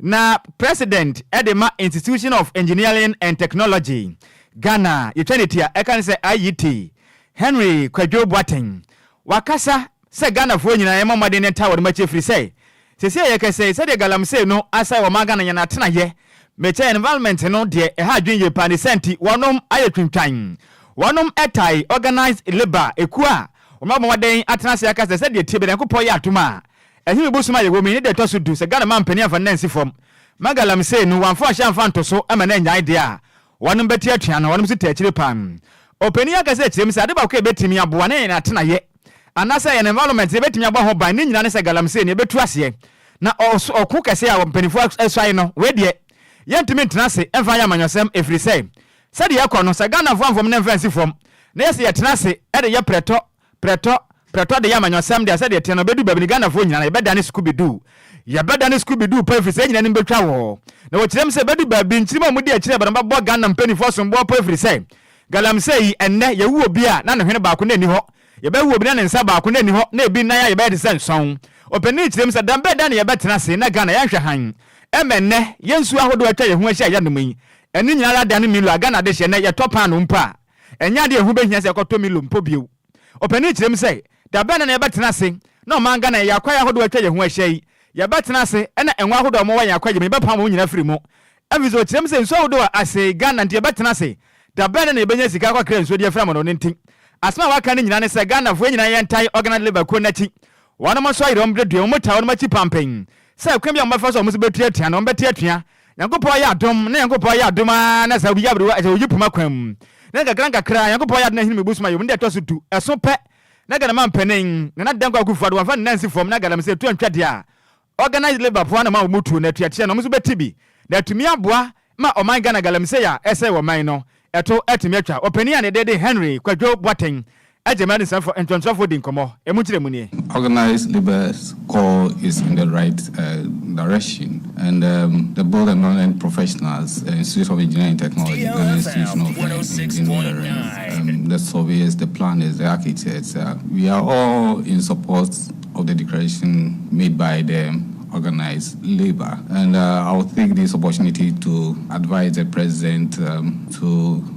Na President de ma Institution of Engineering and Technology, Ghana, yɛtwa ne ti a ɛka ne sɛ IET, Henry Kwadwo Boateng, wakasa sɛ Ghanafoɔ nyinaa yɛmmɔ mmɔden ne ntaa wɔn akyi ɛfiri sɛ Seesei a yɛkasa yi, sɛdeɛ galamsey no asɛe ɔman Ghana yɛn atenayɛ, mekyɛ environment no deɛ ɛha adwene yie paa ne saa nti wɔnom ayɛ twintwan. Wɔnom tae organised labour ekuo a wɔn abɔ mmɔden atena ase aka sɛ sɛdeɛ ɛteɛ biara Nyankopɔn yɛ adom a Ahimi bosom a yɛwɔ mu yi ne deɛ ɛtɔ so du sɛ Ghana manpanin amfa ne nan ansi fam ma galamsey no wɔamfa ɔhyɛ amfa anto so ma no annyae deɛ a wɔnom bɛte atua no wɔnom nso taa akyire paa. Ɔpanin yi akasa akyerɛ mu sɛ ade baako a ɛbɛtumi aboa ne yɛn atenayɛ anaasɛ yɛn environment no yɛbɛtumi abɔ ho ban ne nyinaa ne sɛ galamsey no yɛbɛtu aseɛ na ɔko kɛseɛ a mpanimfoɔ asuae no wei deɛ Yɛntumi ntena ase mfa nyɛ amanyɔsɛm ɛfiri sɛ sɛdeɛ ɛkɔ no sɛ Ghanafoɔ amfa wɔn nan mfa ansi fam na yɛse yɛtena ase de yɛ prɛtɔ prɛtɔ prɛtɔ de yɛ amanyɔsɛm deɛ sɛdeɛ ɛteɛ no ɛbɛdu baabi no Ghanafoɔ nyinaa no yɛbɛdane Scooby-Doo yɛbɛdane Scooby-Doo paa ɛfiri sɛ yɛn nyinaa anim bɛtwa wɔ na wɔkyerɛ mu sɛ ɛbɛdu baabi nkyirimma a wɔdi akyire aba no bɛbɔ Ghana mpaninfoɔ asomboɔ paa ɛfiri sɛ Galamsey yi ɛnnɛ yɛwu obi a na ne hwene baako na ɛnni hɔ Yɛbɛwo obi na ne nsa baako na ɛnni hɔ na ebi nan a yɛbɛyɛ te sɛ nsɔn. Ɔpanin yi kyerɛ mu sɛ, Da bɛn da na yɛbɛtena ase na Ghana yɛnhwɛ hann? Ɛma ɛnnɛ, yɛn nsuo ahodoɔ a atwa yɛn ho ahyia a yɛnom yi, ɛno nyinaa ara adane Milo a Ghana adehyeɛ nnɛ yɛtɔ paanoo mpo a, ɛnyɛ adeɛ a ɛho bɛhia sɛ yɛkɔtɔ Milo mpo bio. Ɔpanin yi kyerɛ mu sɛ, Da bɛn da na yɛbɛtena ase na ɔman Ghana yɛn akwae ahodoɔ a atwa yɛn ho ahyia yi, yɛbɛtena ase na ngo ahodoɔ a wɔwɔ yɛn akwae mu yɛbɛpam wɔn nyinaa afiri mu? Afei nso ɔkyerɛ mu sɛ nsuo ahodoɔ a asɛe Ghana nti yɛbɛtena ase Da bɛn na yɛbɛnya sika akɔkra nsuo de afiri amɔnɔne nti? Asɛm a waka no nyinaa ne sɛ Ghanafoɔ yɛn nyinaa yɛntae Organised Labour kuo no akyi. Wɔnom nso ayere wɔn berɛ dua mu, wɔtaa wɔnom akyi pampɛn sɛ kwan bi a wɔbɛfa so a wɔn nso bɛtu atua no, wɔbɛte atua. Nyankopɔn ayɛ adom, na Nyankopɔn ayɛ adom ara na sɛ obi yɛ aberewa, sɛ oyi poma kwan mu, na nkakra nkakra Nyankopɔn ayɛ adom na ahini mebu so ma yɛ mu, ne deɛ ɛtɔ so du, ɛso pɛ na Ghana manpanin, Nana Dankwa Akufo-Addo, wamfa ne nan ansi fam na galamsey tu antwa deɛ a, Organised labour foɔ anam a wɔn tuo no atuateɛ no wɔn nso bɛte bi na atumi aboa ma ɔman Ghana galamsey a ɛsɛe wɔ man no ɛto atumi atwa. Ɔpanin a ne din de Henry Kwadwo Boateng agye mmaa nsɛmfo ntwɔntwɔfoɔ di nkɔmmɔ. Ɛmu nkyerɛmu nie. Organised labour's call is in the right direction and the built environment professionals, Institute of Engineering and Technology, Ghana Institution of Engineering, the surveyors, the planners, the architects, we are all in support of the declaration made by the organized labor. And I'll take this opportunity to advise the president to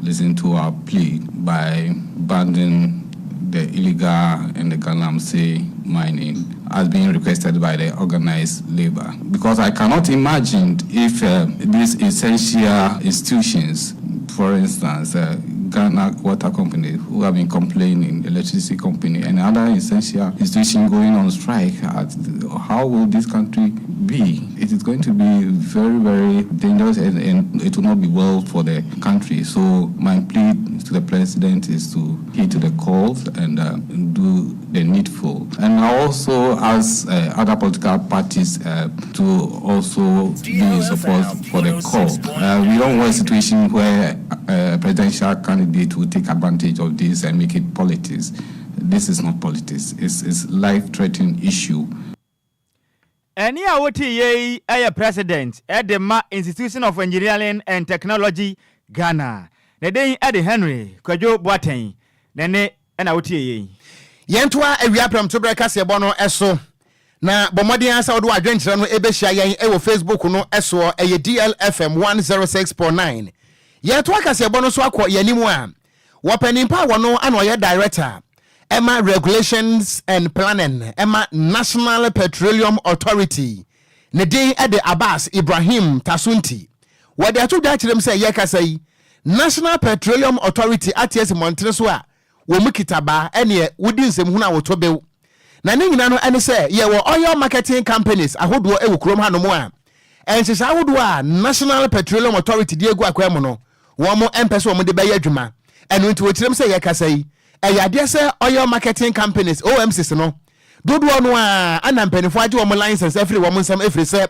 listen to our plea by banning the illegal and the Galamsey mining as being requested by the organized labor. Because I cannot imagine if these essential institutions, for instance, Ghana Water Company, who have been complaining, electricity company, and other essential institutions going on strike, how will this country be? It is going to be very, very dangerous and, and it will not be well for the country. So my plea to the president is to heed to the calls and do the needful. And I also ask other political parties to also be in support for the call. We don't want a situation where a presidential candidate will take advantage of this and make it politics. This is not politics. It's, it's life-threatening issue. Ɛnne a wotiiɛ yi yɛ President de ma Institution of Engineering and Technology, Ghana. Ne din de Henry Kwadwo Boateng. Ne nne na wotieeɛ yi. Yɛntoa awia prɛmtoberɛ kaseɛbɔ no so, na bɔ mmɔden ara sɛ wode w'adwenkyerɛ no bɛhyia yɛn wɔ Facebook no soɔ, ɛyɛ DLFM 106.9. Yɛretoa kaseɛbɔ no so akɔ yɛn anim a, wɔ panin pa a wɔno ana ɔyɛ Director ɛma Regulations and Planning ɛma National Petroleum Authority, ne din de Abbas Ibrahim Tasunti. Wɔde ato dwa akyerɛ mu sɛ yɛrekasa yi, National Petroleum Authority ate asi mmɔntene so a wɔn kita baa ɛneɛ wodi nsɛmhunu a woto bew. Na ne nyina no ɛne sɛ yɛwɔ oil marketing companies ahodoɔ ɛwɔ kurom hanom a nhyehyɛe ahodoɔ a National Petroleum Authority de agu akwan mu no wɔn mpɛ sɛ wɔn de bɛyɛ adwuma. Ɛno nti wɔkyerɛm sɛ yɛkasa yi ɛyɛ adeɛ sɛ oil marketing companies, OMCs, no dodoɔ no ara ana mpanimfoɔ agye wɔn license afiri wɔn nsam ɛfiri sɛ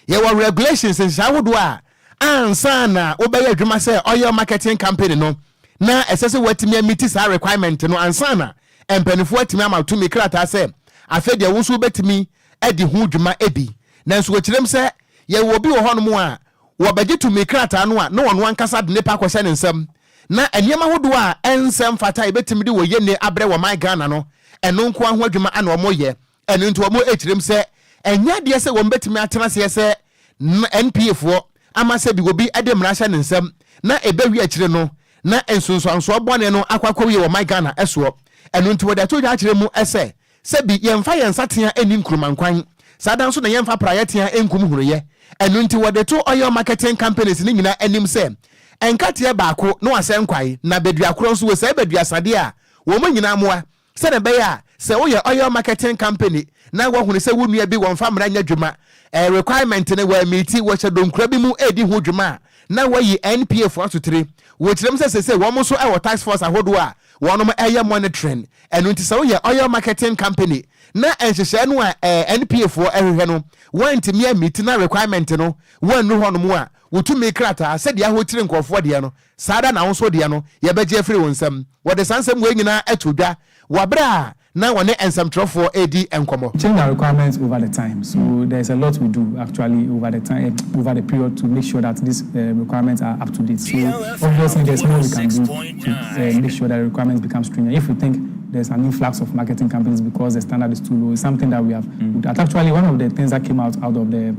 yɛwɔ regulations nhyehyɛe ahodoɔ a ansa na wobɛyɛ adwuma sɛ oil marketing company no na ɛsɛ sɛ woatumi amiti saa requirement no ansa na mpanimfoɔ atumi ama tumi krataa sɛ afei deɛ wo nso wobɛtumi adi ho dwuma bi. Nanso wɔkyerɛm sɛ yɛwɔ obi wɔ hɔnom a wɔbɛgye tumi krataa no a na ɔno ankasa de ne pɛ akɔhyɛ ne nsam na nneɛma ahodoɔ a ɛnsɛ mfata a yɛbɛtumi de wɔ yɛnne abrɛ wɔ man Ghana no ɛno nko ara ho adwuma ana wɔyɛ. Ɛno nti wɔkyerɛm sɛ ɛnyɛ adeɛ sɛ wɔbɛtumi atena aseɛ sɛ NPA foɔ ama sɛ bi obi de mmara hyɛ ne nsam na ɛbɛwie akyire no na nsunsuansoɔ bɔne no akɔ akɔwie wɔ man Ghana soɔ. Ɛno nti wɔde ato dwa akyerɛ mu sɛ sɛ bi yɛmfa yɛn nsatea nni nkruma nkwan, saa da nso na yɛmfa praeɛ tea nkum huroyɛ. Ɛno nti wɔde to oil marketing companies no nyinaa anim sɛ nkateɛ baako na wasɛe nkwae na badua korɔ nso wɔsɛe badua sadeɛ a wɔn nyinaa mmoa sɛdeɛ ɛbɛyɛ a sɛ woyɛ oil marketing company na woahunu sɛ wo nua bi wɔmfa mmara nyɛ adwuma, eh, requirement no wɔammiiti, wɔhyɛ donkura bi mu redi ho dwuma a, na wɔayi NPA foɔ asotire. Wɔkyerɛ mu sɛ seesei wɔn nso wɔ task force ahodoɔ a wɔnom yɛ monitoring. Ɛno nti sɛ woyɛ oil marketing company na nhyehyɛɛ no a eh, NPA foɔ hwehwɛ no woantumi ammiiti na requirement no woannu hɔnom a, Wo tumi krataa, sɛdeɛ ahotiri nkurɔfoɔ deɛ no, saa ara na wo nso deɛ no, yɛbɛgye afiri wo nsam. Wɔde saa nsɛm wei nyinaa to dwa wɔ berɛ a na wɔne nsɛmtwerɛfoɔ redi nkɔmmɔ. Change our requirements over the time. So there's a lot we do actually over the time, over the period to make sure that these requirements are up to date. So obviously there's more we can do to make sure that the requirements become stringent. If we think there's an influx of marketing companies because the standard is too low, it's something that we have looked at. Actually, one of the things that came out of the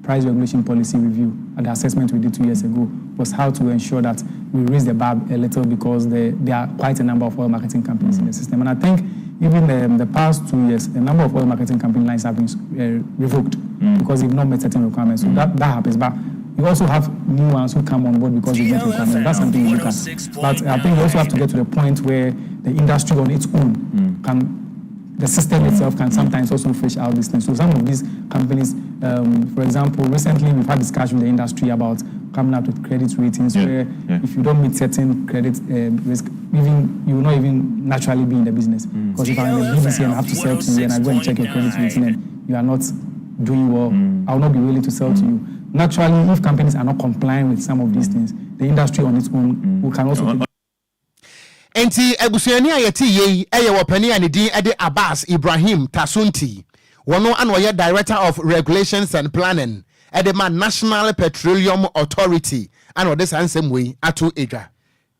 price regulation policy review and the assessment we did 2 years ago was how to ensure that we raise the bar a little because there are quite a number of oil marketing companies in the system. And I think even the past 2 years, a number of oil marketing company lines have been revoked because they've not met certain requirements. So that happens. But you also have new ones who come on board because they've met requirements. That's something you look at. But I think you also have to get to the point where the industry on its own can the system itself can sometimes also fish out these things. So some of these companies, for example, recently we've had discussion with the industry about coming up with credit ratings where if you don't meet certain credit risk, even you will not even naturally be in the business. Because if I'm in the BDC and I have to sell to you and I go and check your credit rating and you are not doing well, I will not be willing to sell to you. Naturally, if companies are not complying with some of these things, the industry on its own can also take Nti abusuani a yɛte yie yi yɛ wɔpanin a ne din de Abbas Ibrahim Tasunti. Wɔno ana ɔyɛ Director of Regulations and Planning ɛde ma National Petroleum Authority, ana ɔde saa nsɛm wei ato edwa.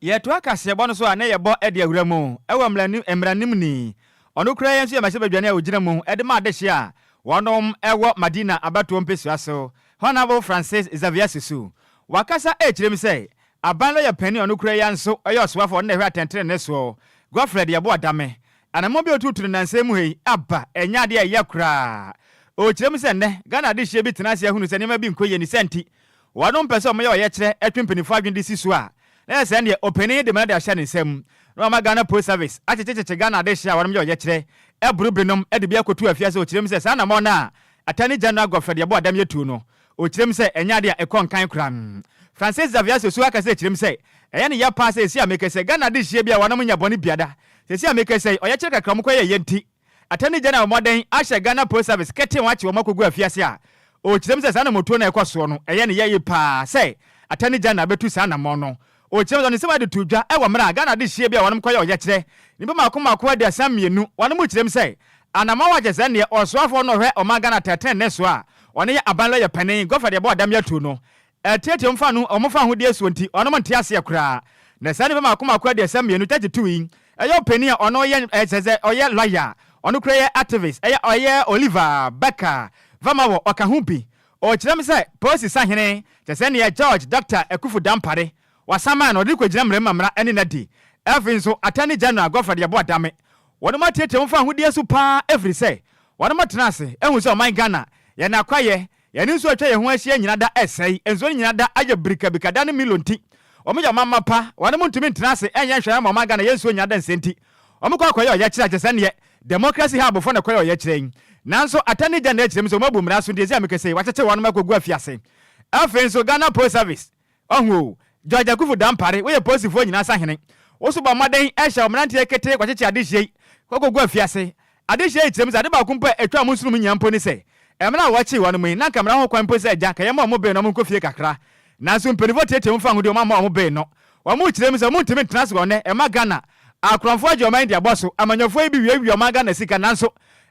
Yɛtoa kaseɛbɔ no so a, na yɛbɔ de awura mu ɛwɔ mmaranim ni. Ɔno kura yɛn nso yɛ mmarahyɛbadwani a ogyina mu ɛde ma adehye a wɔnom ɛwɔ Madina abatoɔ mpesua so, Honorable Francis Xavier Susu, wakasa ɛkyerɛ mu sɛ aban no yɛ panin a ɔno kura yɛn nso ɛyɛ ɔsoafoɔ, ɔno na ɛhwɛ atɛntene ne soɔ, Godfred Yeboah Dame, anammɔn bi a otutu no nansa mu hei aba ɛnyɛ adeɛ a ɛyɛ koraa. Ɔkyerɛ mu sɛ nnɛ Ghana adehyeɛ bi tena ase ahunu sɛ nneɛma bi nkɔ yie ne sɛ nti wɔnom pɛ sɛ ɔmoyɛ ɔyɛkyerɛ ɛtwe mpanimfoɔ adwene de si so a, na yɛ sɛ deɛ ɔpanin de mmara de ahyɛ ne nsam na wama Ghana Post Service akyekyekyekyɛ Ghana adehyeɛ a wɔnom yɛ ɔyɛkyerɛ ɛboro binom de bi akɔtu afiase. Ɔkyerɛ mu sɛ saa anammɔn no a Attorney General Godfred Yeboah Dame atu no, ɔkyerɛ mu sɛ ɛnyɛ adeɛ a ɛkɔ nkan koraa. Francis Xavier Sosu aka sɛ kyerɛ mu sɛ ɛyɛ ne yɛ paa sɛ ɛsi a mekɛ sɛ Ghana adehyeɛ bi a wɔnom nya bɔne biada sɛsi a mekɛ sɛ ɔyɛkyerɛ kakra ɔmo kɔyɛ yɛ nti Attorney General mmɔden ahyɛ Ghana Post Service kɛte wɔn akye wɔn akɔgu afiase a, ɔkyerɛ mu sɛ saa namotuo no a ɛkɔ soɔ no, ɛyɛ ne yɛye paa sɛ Attorney General bɛtu saa nammɔn no. Ɔkyerɛ mu sɛ ɔne nsɛm ade to dwa ɛwɔ mmerɛ a Ghana adehyeɛ bi a wɔnom kɔyɛ ɔyɛkyerɛ nnipa maako maako 32. Wɔnom kyerɛ mu sɛ anammɔn wakyɛ sɛ neɛ ɔsoafoɔ no ɔhwɛ ɔman Ghana tɛtɛn ne so a ɔne yɛ aban lɔyɛ panin Godfred Yeboah Dame atu no, ɛtiatia ɔmfa no ɔmofa ahodie soɔ nti ɔnom nte aseɛ koraa. Na saa nnipa maako maako 32, 32 yi, ɛyɛ ɔpanin a ɔno yɛ ɛkyɛ sɛ ɔyɛ lawyer, ɔno kura yɛ activist, ɛyɛ ɔyɛ Oliver Barker Vormawor, ɔka ho bi. Ɔkyerɛ m sɛ polisi sahene kyɛ sɛ neɛ George Dr Akuffo Dampare wasaman no ɔde kɔgyina mmarima mmara ɛne nadi. Afei nso Attorney General Godfred Yeboah Dame, wɔnom atiatia wɔn fa ahodie so paa, ɛfiri sɛ wɔnom atena ase ɛhu sɛ ɔman Ghana yɛn akwayɛ yɛne nso atwa yɛn ho ahyia nyina da ɛsɛe, nsuo no nyina da ayɛ birikabirika da ne milo nti wɔn yɛ ɔman pa, wɔnom ntumi ntena ase ɛnyɛ nhwɛ ama ɔman Ghana yɛn nsuo nyina da nsɛ nti wɔn kɔ akɔyɛ ɔyɛkyerɛ akyɛ sɛ neɛ Democracy Hub fo na kɔyɛ ɔyɛkyerɛ yi. Nanso Attorney General kyerɛ mu sɛ wɔn abu mmara so nti ɛsɛ amekɛsɛ wɔakyekye wɔn akɔgu afiase. Afei nso Ghana Post Service ɔho o, George Akuffo Dampare, woyɛ polisifoɔ nyinaa sahene, woso bɔ mmɔden ɛhyɛ mmeranteɛ ketee kɔkyekyɛ adehyɛ yi kɔkɔgu afiase. Adehyɛ yi kyerɛ mu sɛ ade baako mpo a ɛtwa mo nsono mu nyinaa mpo ne sɛ mmerɛ a wɔkyee wɔn mu yi, na nka mmara ho kwan mpo sɛ agya ka yɛma ɔmo bail na ɔmo nkɔ fie kakra, nanso mpanimfoɔ tietie wɔn fa ahodie, ɔmo ama ɔmo bail no. Wɔn mo kyerɛ mu sɛ ɔmo ntumi ntena ase wɔ nnɛ ɛma Ghana akorɔmfoɔ agye ɔman yi de abɔ so. Amanyɔfoɔ yi bi wiawia ɔman Ghana sika, nanso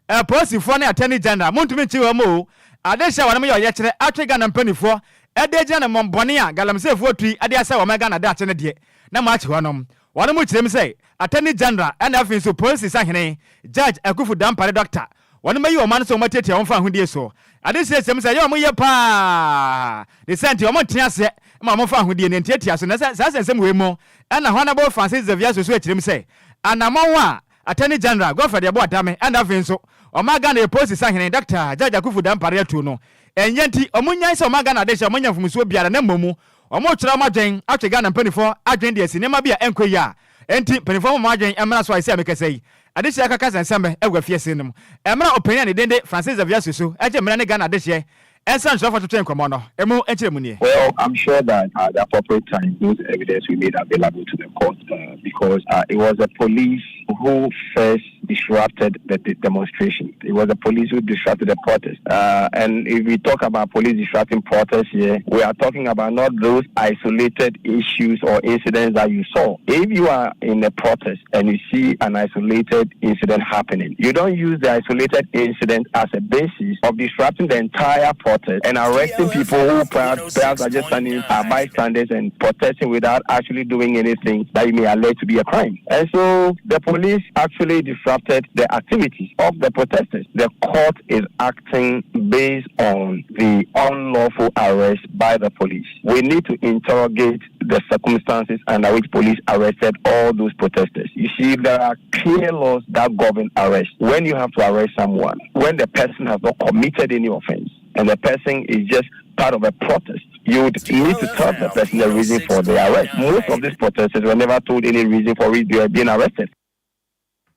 apolisifoɔ ne Attorney General montumi nkyi wɔn o. Adehyɛ a wɔn yɛ ɔyɛkyerɛ atwe Ghana mpanimfoɔ ɛde agyina ne mmɔmbɔne a galamseyfoɔ tui de asɛ wɔn Ghana daakye no deɛ, na mo akyi hɔnom. Wɔn mo kyerɛ mu sɛ Attorney General ɛna afei nso polisi sahene Judge Akuffo Dampare Doctor, wɔn mayi wɔn ano sɛ wɔn atiatia wɔn fa ahodie so. Ade siesie mu sɛ ɛyɛ wɔn yɛ paa ne sɛ nti wɔn nte aseɛ ma wɔn fa ahodie ne ntiatia so. Na sɛ saa sɛnsɛm wei mu ɛna Honorable Francis Xavier Soso akyerɛ mu sɛ anammɔn a Attorney General Godfred Yeboah Dame ɛna afei nso ɔman Ghana yɛ polisi sahene Dr Judge Akuffo Dampare atuo no ɛnyɛ nti ɔmo nyan sɛ ɔman Ghana adehyɛ ɔmo nya mfomsoɔ biara, na mmom ɔmo kyerɛ ɔmo adwen atwe Ghana mpanimfoɔ adwen de asi nneɛma bi a ɛnkɔ yie a enti mpanimfoɔ mo adwen mmra so a ɛsɛ a mekasa yi. Adehyɛ akaka sɛnsɛm ɛwɔ afiase no mu mmerɛ ɔpanin a ne din de Francis Xavier Soso ɛgye mmerɛ ne Ghana adehyeɛ ɛnsa nsɔfo twetwe nkɔmmɔ no emu nkyerɛ mu nie. Well, I'm sure that at the appropriate time, those evidence we made available to the court because it was the police who first disrupted the, the demonstration. It was the police who disrupted the protest. Uh, and if we talk about police disrupting protests here, we are talking about not those isolated issues or incidents that you saw. If you are in a protest and you see an isolated incident happening, you don't use the isolated incident as a basis of disrupting the entire protest and arresting people who perhaps, perhaps are just standing are bystanders and protesting without actually doing anything that you may allege to be a crime. And so the police actually disrupted the activities of the protesters. The court is acting based on the unlawful arrest by the police. We need to interrogate the circumstances under which police arrested all those protesters. You see, there are clear laws that govern arrest. When you have to arrest someone, when the person has not committed any offense, and the person is just part of a protest, you would need to tell the person the reason for the arrest. Most of these protesters were never told any reason for which they were being arrested.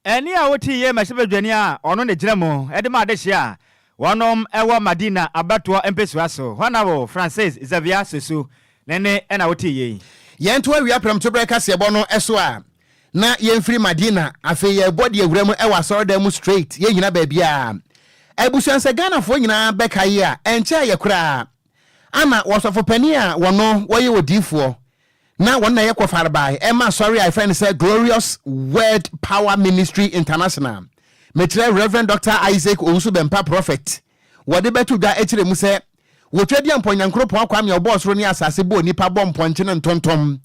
Ɛnne a wotii yɛ mmarahyɛbadwani a ɔno na egyina mu de ma adehye a wɔnom wɔ Madina abatoɔ mpesua so, Honourable Francis Xavier Sosu ne nne na wotii yei. Yɛnto awia prɛmtoberɛ kaseɛbɔ no so a, na yɛmfiri Madina, afei yɛrebɔ deɛ wura mu wɔ asɔredan mu straight, yɛnnyina baabiara. Abusua sɛ Ghanafoɔ nyinaa bɛkae a, ɛnkyɛeɛ koraa ana wɔsɔfopanin a wɔno wɔyɛ odiyifoɔ na wɔn na ɛyɛ kɔfarebae ɛma asɔre a yɛfrɛ no sɛ Glorious Word Power Ministry International, mekyerɛ Rev. Dr. Isaac Owusu Bɛmpa Prophet, wɔde bɛto dwa akyerɛ mu sɛ wɔtwa di ampɔ Nyankoropɔn Kwame a ɔbɔɔ soro ne asase bɔɔ nipa bɔ mpɔnkye ne ntontom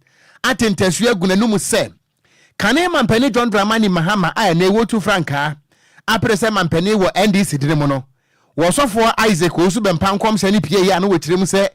ate ntasuo agu n'anum sɛ kane mampanin John Dramani Mahama a ɛnɛ wɔtu frankaa apere sɛ mampanin wɔ NDC dini mu no wɔsɔfoɔ Isaac Owusu Bɛmpa nkɔmhyɛ ne pie yi a na wɔkyerɛ mu sɛ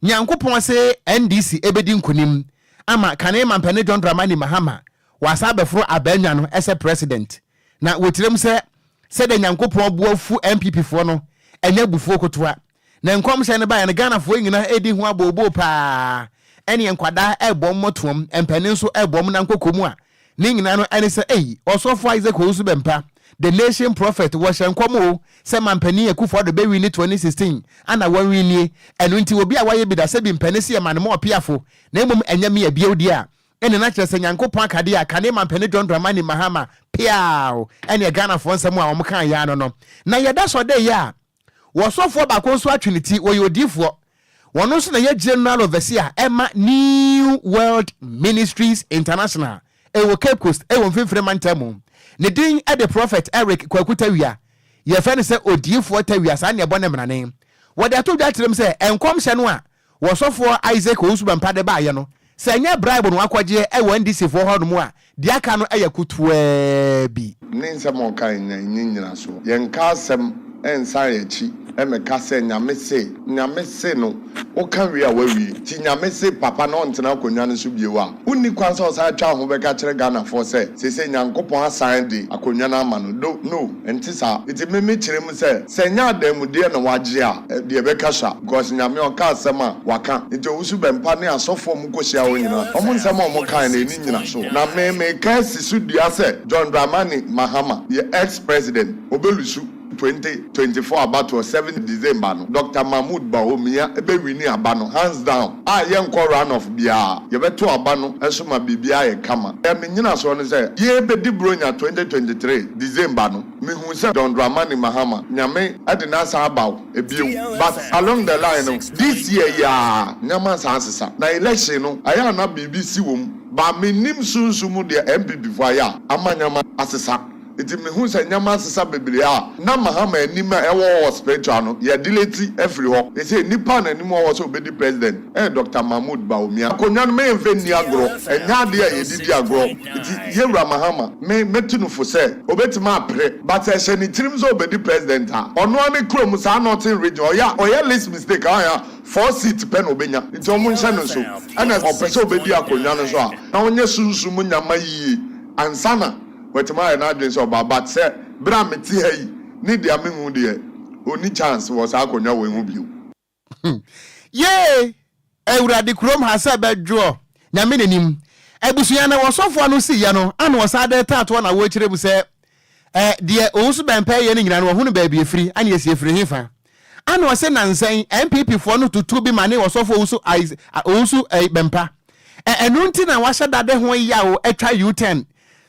Nyankopɔn se NDC bedi nkunim ama kane mampanin John Dramani Mahama wasan abɛforo abaanwa no sɛ President. Na wɔkyerɛm sɛ sɛdeɛ Nyankopɔn bo afu NPP foɔ no ɛnyɛ abufuo kotoa. Na nkɔmhyɛ no baeɛ no Ghanafoɔ nyinaa redi ho abooboo paa ɛneɛ nkwadaa ɛrebɔ mmɔtoam, mpanin nso ɛrebɔ wɔn nan koko mu a Ne nyinaa no ɛne sɛ ei, Ɔsɔfo Isaac Owusu Bɛmpa, The Nation Prophet, wɔhyɛ nkɔm o sɛ Manpanin Akufo Addo bɛwini 2016 ana wanwinie, ɛno nti obi a wayɛ bi da sɛ bi mpɛ ne se yɛma no ma ɔpeafo na mmom ɛnyɛ me a bio deɛ a ɛne na kyerɛ sɛ Nyankopɔn aka deɛ a kane Manpanin John Dramani Mahama peaw ɛneɛ Ghanafoɔ nsɛm a wɔn kaa yɛ ano no na yɛda sɔ dɛ yɛ a Wɔsɔfoɔ baako nso atwe ne ti, wɔyɛ odiyifoɔ. Wɔno nso na ɛyɛ General Overseer ɛma New World Ministries International ɛwɔ Cape Coast ɛwɔ Mfimfini Mantam mu. Ne din de Prophet Eric Kwaku Tawia. Yɛfrɛ no sɛ Odiyifoɔ Tawia, saa na yɛbɔ ne mmarane. Wɔde ato dwa akyerɛ mu sɛ nkɔmhyɛ no a Wɔsɔfoɔ Isaac Owusu Bɛmpa de baeɛ no, sɛ ɛnyɛ bribe na wakɔgyeɛ wɔ NDC foɔ hɔ nom a, deɛ aka no yɛ kotowaa bi. Ne nsɛm a ɔkae nyinaa nni nnyinasoɔ. Yɛnka asɛm nsan yɛn akyi mmɛka sɛ Nyame se, Nyame se no, woka wie a woawie. Nti Nyame se papa no ɔntena akonnwa no so bio a, wonni kwan sɛ ɔsan twa wo ho bɛka kyerɛ Ghanafoɔ sɛ seesei Nyankopɔn asan de akonnwa no ama no. Do, no, ɛnte saa. Nti me me kyerɛ mu sɛ, sɛ ɛnyɛ adanmudeɛ na wagye a, deɛ ɛbɛka sua. Because Nyame ɔka asɛm a, waka. Nti Owusu Bɛmpa ne asɔfoɔ a ɔmo kɔ hyia hɔ nyinaa, ɔmo nsɛm a ɔmo kae no ɛnni nyinasoɔ. Na me meka asi so dua sɛ John Dramani Mahama yɛ ex president, ɔbɛlusu 2024 abatoɔ 7 December no, Doctor Mahmood Bawumia bɛwini aba no hands down a yɛnkɔ run off biara, yɛbɛto aba no nso ma biribiara ayɛ kama. Deɛ me nyinasoɔ ne sɛ yɛrebɛdi Bronya 2023 December no, mehuu sɛ John Dramani Mahama, Nyame de no asan aba o. bio but along the line no this year yi aa nneɛma asan asesa na election no ayɛ a na biribi si wɔ mu but mennim sunsum mu deɛ NPP foɔ ayɛ a ama nneɛma asesa nti mehu sɛ nneɛma asesa bebree a na Mahama anim a ɛwɔ hɔ wɔ spiritual no yɛ delete afiri hɔ seesei nipa a n'anim wɔ hɔ sɛ ɔbɛdi president ɛyɛ Doctor Mahmood Bawumia akonnwa no mɛmfa nni agorɔ ɛnyɛ adeɛ a yɛde di agorɔ. Nti yɛwura Mahama me mɛtu no fo sɛ obɛtumi apere but ɛhyɛ ne tirim sɛ obɛdi president a ɔno ara ne kurom saa northern region ɔyɛ a ɔyɛ least mistake a ɔyɛ a four seat pɛ na obɛnya nti ɔmo nhyɛ no nso ɛna ɔpɛ sɛ obɛdi akonwa no nso a na ɔnyɛ sunsum nyama yie ansa na watumi ayɛ n'adwene sɛ ɔba but sɛ bere a mete ha yi ne deɛ mehu deɛ ɔnni chance wɔ saa akonwa wei ho bio. Yee! Awurade kurom ha sɛ bɛdwoɔ Nyame n'anim. Abusua no wɔsɔfoɔ ano siiɛ no ana wɔsan de taatoɔ na wɔkyerɛ mu sɛ ɛ deɛ Owusu Bɛmpɛ yɛ no nyinaa no wɔhunu baabi ɛfiri ana yɛsi ɛfiri hefa ana ɔse nansa yi NPP foɔ no tutu bi ma ne ɔsɔfoɔ Owusu Owusu ɛ Bɛmpa ɛ ɛno nti na wahyɛ dade ho yaw atwa U-turn.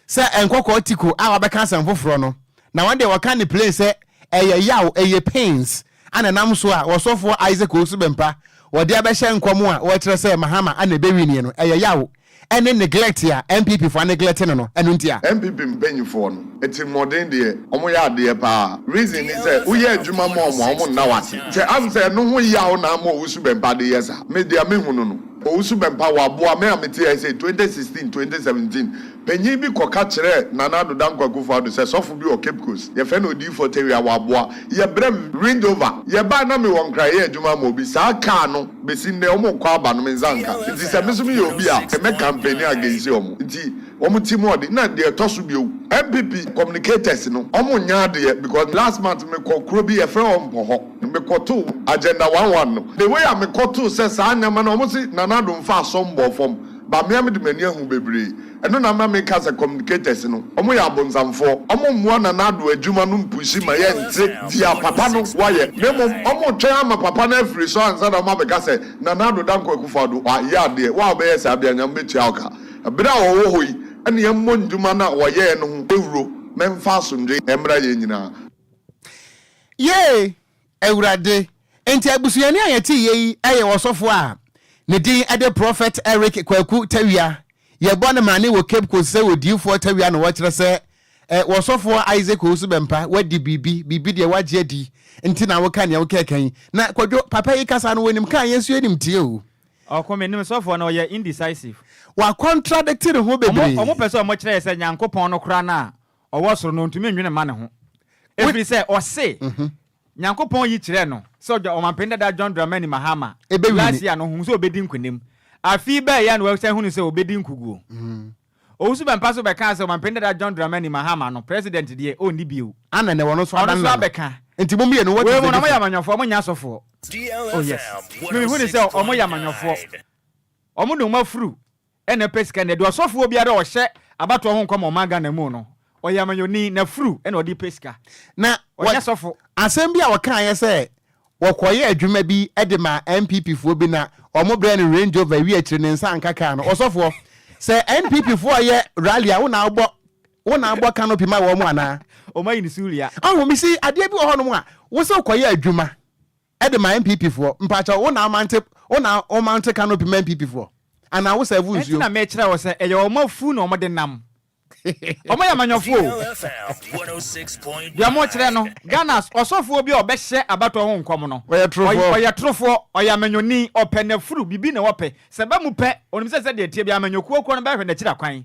Sɛ nkɔkɔɔ tiko a wabɛka asɛm foforɔ no, na wɔn deɛ wɔka no plain sɛ ɛyɛ yaw, ɛyɛ pains a na ɛnam so a wɔsɔfoɔ Isaac Owusu Bempah wɔde abɛhyɛ nkɔm a wɔkyerɛ sɛ Mahama a na ɛbɛwinie no, ɛyɛ yaw ɛne neglect a NPP foɔ aneglect no no, ɛno nti a. NPP mpanyinfoɔ no atirimuɔden deɛ ɔmo yɛ adeɛ paa reason ne sɛ woyɛ adwuma ma ɔmo a ɔmo nna wase nti am sɛ ɛno ho yaw na ama Owusu Bɛmpa de yɛ saa me deɛ me hunu no Owusu Bɛmpa waboa me a mete ha yi sei 2016 2017 Panyin bi kɔka kyerɛɛ Nana Addo Dankwa Akufo-Addo sɛ sɔfo bi wɔ Cape Coast, yɛfrɛ no Odiyifoɔ Tawia, waboa. Yɛbrɛ me Range Rover. Yɛbae na mewɔ Nkran yɛ adwuma ama obi. Saa kaa no, besi nnɛ wɔrekɔ aba no, me nsa nka. Nti sɛ me nso meyɛ obi a, mɛ campaign against wɔn. Nti wɔn ti mu ɔden. Na deɛ ɛtɔ so bio, NPP communicators no, wɔn nyɛ adeɛ because last month mekɔ kuro bi, yɛfrɛ hɔ Mpɔhɔ. Mekɔtoo Agenda one one no. The way a mekɔtoo sɛ saa nneɛma no, wɔn se Nana Addo mfa asɔm bɔɔ fam. But me a mede m'ani ahu bebree. Ɛno na ama meka sɛ communicators no, wɔn yɛ abonsamfoɔ. Wɔn mmoa Nana Addo adwuma no mpushi ma yɛnte deɛ papa no wayɛ. Na mmom wɔn retwɛn ama papa no afiri so ansa na wɔn abɛka sɛ Nana Addo Dankwa Akufo Addo wayɛ adeɛ. Wo a wobɛyɛ saa biara Nyame bɛtua wo ka. Bere a wɔwɔ hɔ yi na yɛmmɔ ndwuma no a wɔyɛɛ no ho dawuro ma ɛmfa asomdwoe mmra yɛn nyinaa. Yee! Awurade. Enti abusuani a yɛte yɛ yi yɛ ɔsɔfo a ne din de Prɔfɛt Eric Kwaku Tawia. Yɛbɔ no mane wɔ Cape Coast sɛ odiyifoɔ Tawia na wɔkyerɛ sɛ eh, wɔsɔfoɔ Isaac Owusu Bɛmpa wadi biribi, biribi deɛ wagye adi nti na woka nea wokɛka yi. Na Kwadwo, papa yi kasa no wɔnim ka a yɛn nso yɛnim tie o. Ɔko, menim sɔfoɔ no, ɔyɛ indecisive. Wa contradict ne ho bebree. Ɔmo pɛ sɛ ɔmo kyerɛ yɛ sɛ Nyankopɔn no koraa no a ɔwɔ soro no ɔntumi nnwene mma ne ho. Ɛfiri sɛ ɔse Nyankopɔn yi kyerɛɛ no sɛ ɔdwa Ɔmanpanin dada John Dramani Mahama last year no ɔhuu sɛ ɔbɛdi nkonim. Afe yi baeɛ a na wasan hunu sɛ ɔbɛdi nkuguo. Owusu Bɛmpa nso bɛkaa sɛ Ɔmanpanin dada John Dramani Mahama no President deɛ ɔnni bio. Ana nɛ ɔno nso Ɔno nso adanna no. abɛka. Nti mo mmienu what Wei is mu the no ɔmo yɛ difference? amanyɔfoɔ, ɔmo nyɛ asɔfoɔ. Oh yes. Me mehu no sɛ ɔmo yɛ amanyɔfoɔ. Ɔmo de ɔmo afuru na ɛpɛ sika nnɛ. Deɛ ɔsɔfoɔ biara a ɔhyɛ abatoɔ ho nkɔm wɔ ɔman Ghana mu no, ɔyɛ amanyɔni, n'afuru na ɔde pɛ sika. Na Ɔnyɛ sɔfo. Asɛm bi a ɔkaeɛ sɛ wɔkɔyɛ adwuma bi de maa NPP foɔ bi na wɔn brɛɛ no Range Rover wie akyire ne nsa anka kaa no. Ɔsɔfoɔ, sɛ NPP foɔ yɛ rally a wo na wobɔ wo na wobɔ canopy ma wɔn anaa? Wɔn ayi no suria. Ɔho, me see adeɛ bi wɔ hɔnom a wo sɛ wokɔyɛ adwuma de ma NPP foɔ, mpakyɛw wo na womante wo na womante canopy ma NPP foɔ anaa wo serve Ɛnti nsuo? na mekyerɛ wo sɛ ɛyɛ wɔn afu na wɔde nam. Wɔn yɛ amanyɔfoɔ o. Deɛ wɔn kyerɛ no, Ghana ɔsɔfoɔ bi a ɔbɛhyɛ abatoɔ ho nkɔm no, Ɔyɛ torofoɔ. ɔyɛ torofoɔ, ɔyɛ amanyɔni, ɔpɛ n'afuru, biribi na ɔpɛ. Sɛ ɛba mu pɛ, ɔnim sɛ sɛdeɛ ɛteɛ biara amanyɔkuo korɔ no bɛhwɛ n'akyiri akwan.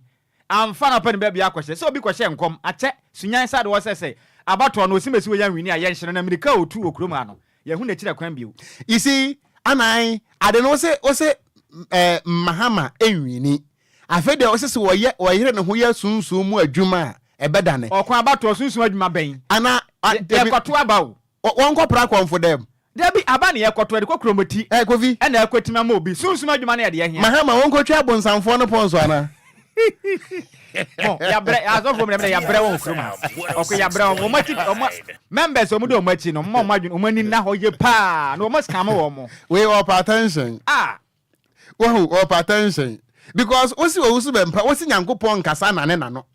Amfa na ɔpɛ no baabi akɔhyɛ. Sɛ obi kɔhyɛ nkɔm, akyɛ, sunyan sɛ adeɛ ɔsɛ sɛ abatoɔ no osimesi wɔ yɛn nwini a yɛnhye no na mmirika a ɔtu wɔ kurom ha no, yɛnhu n'akyiri akwan bio. You see, anan, ade no wose wose eh, Mahama nwini. Afei deɛ wose sɛ wɔyɛ wɔyere ne ho yɛ sunsum mu adwuma a ɛbɛdane. Ɔko abatoɔ sunsum adwuma bɛn? Ana, a, dabi. Yɛkɔto aba o. Wɔnkɔpra akɔmfo dɛm. Dabi, aba na yɛkɔto, yɛde kɔ kuromoti. Ɛ, Kofi. Ɛna ɛkɔtim ama obi. Sunsum adwuma no yɛde ahia. Mahama, wɔnkɔtwa abonsamfoɔ no pɔn so anaa? Mo, yɛabrɛ, asɔfoɔ mu deɛ, yɛabrɛ wɔn wɔ kurom ha. Ɔko, yɛabrɛ wɔn. Wɔn akyi, wɔn, members wɔn di wɔn akyi no, wɔn a wɔn adwene, wɔn ani nna hɔ yie paa, na wɔn scam wɔn. Wei ɔpɛ attention. Ah! Wahu, ɔpɛ attention. Because wosi owu so bɛmpa, wosi Nyankopɔn nkasa nane n'ano.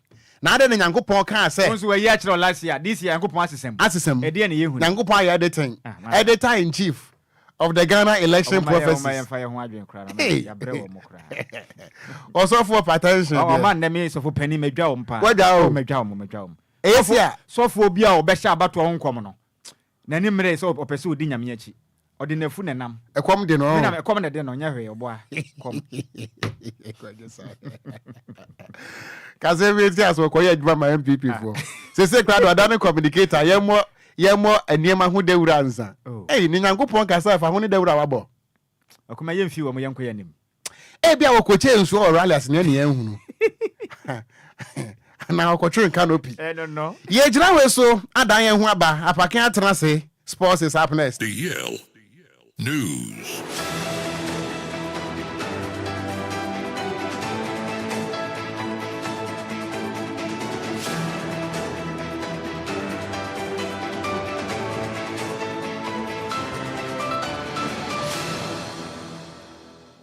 Na adɛn na Nyankopɔn kaa sɛ. Wo nso wayi akyerɛ wo last year, this year Nyankopɔn asesa mu. Asesa mu. Ɛdeɛn na yɛhu no? Nyankopɔn ayɛ editing. Ah, man. Editor in chief of the Ghana election Ɔmo ma yɛ, ɔmo ma prophecies. yɛmfa yɛn ho adwene koraa na Hey. yɛabrɛ wɔn koraa. Ɔsɔfo ɔpɛ attention Ɔ- deɛ. Ɔma nnɛ me sɔfo panin madwa wɔn paa. Wadwa Oh, o. madwa wɔn, madwa wɔn. Ɛyɛ si a. Sɔfoɔ bi a ɔbɛhyɛ abatoɔ ho nkɔm no, N'ani mmeree sɛ ɔpɛ sɛ ɔdi Nyame akyi. Ɔde n'afu na ɛnam. Ɛkɔm de no. Me na ɛkɔm na ɛde no, nyɛ hwee, ɔboa. Kɔm. Kasa bi ti aso ɔkɔyɛ adwuma ma NPP foɔ. Sese kura do ada ne communicator yɛmmɔ yɛmmɔ nneɛma ho dawura ansa. Oh. Ei, ne Nyankopɔn kasa fa ho ne dawura wabɔ. Ɔkoma yɛmfi wɔ mo yɛnkɔ yɛn anim. Ebia wɔkɔkyɛɛ nsuo wɔ rally ase nea ne yɛnhunu. Anaa wɔkɔtwere canopy. Yɛgyina wei so adan yɛn ho aba apake atena ase. Sports is up next. The Yale News.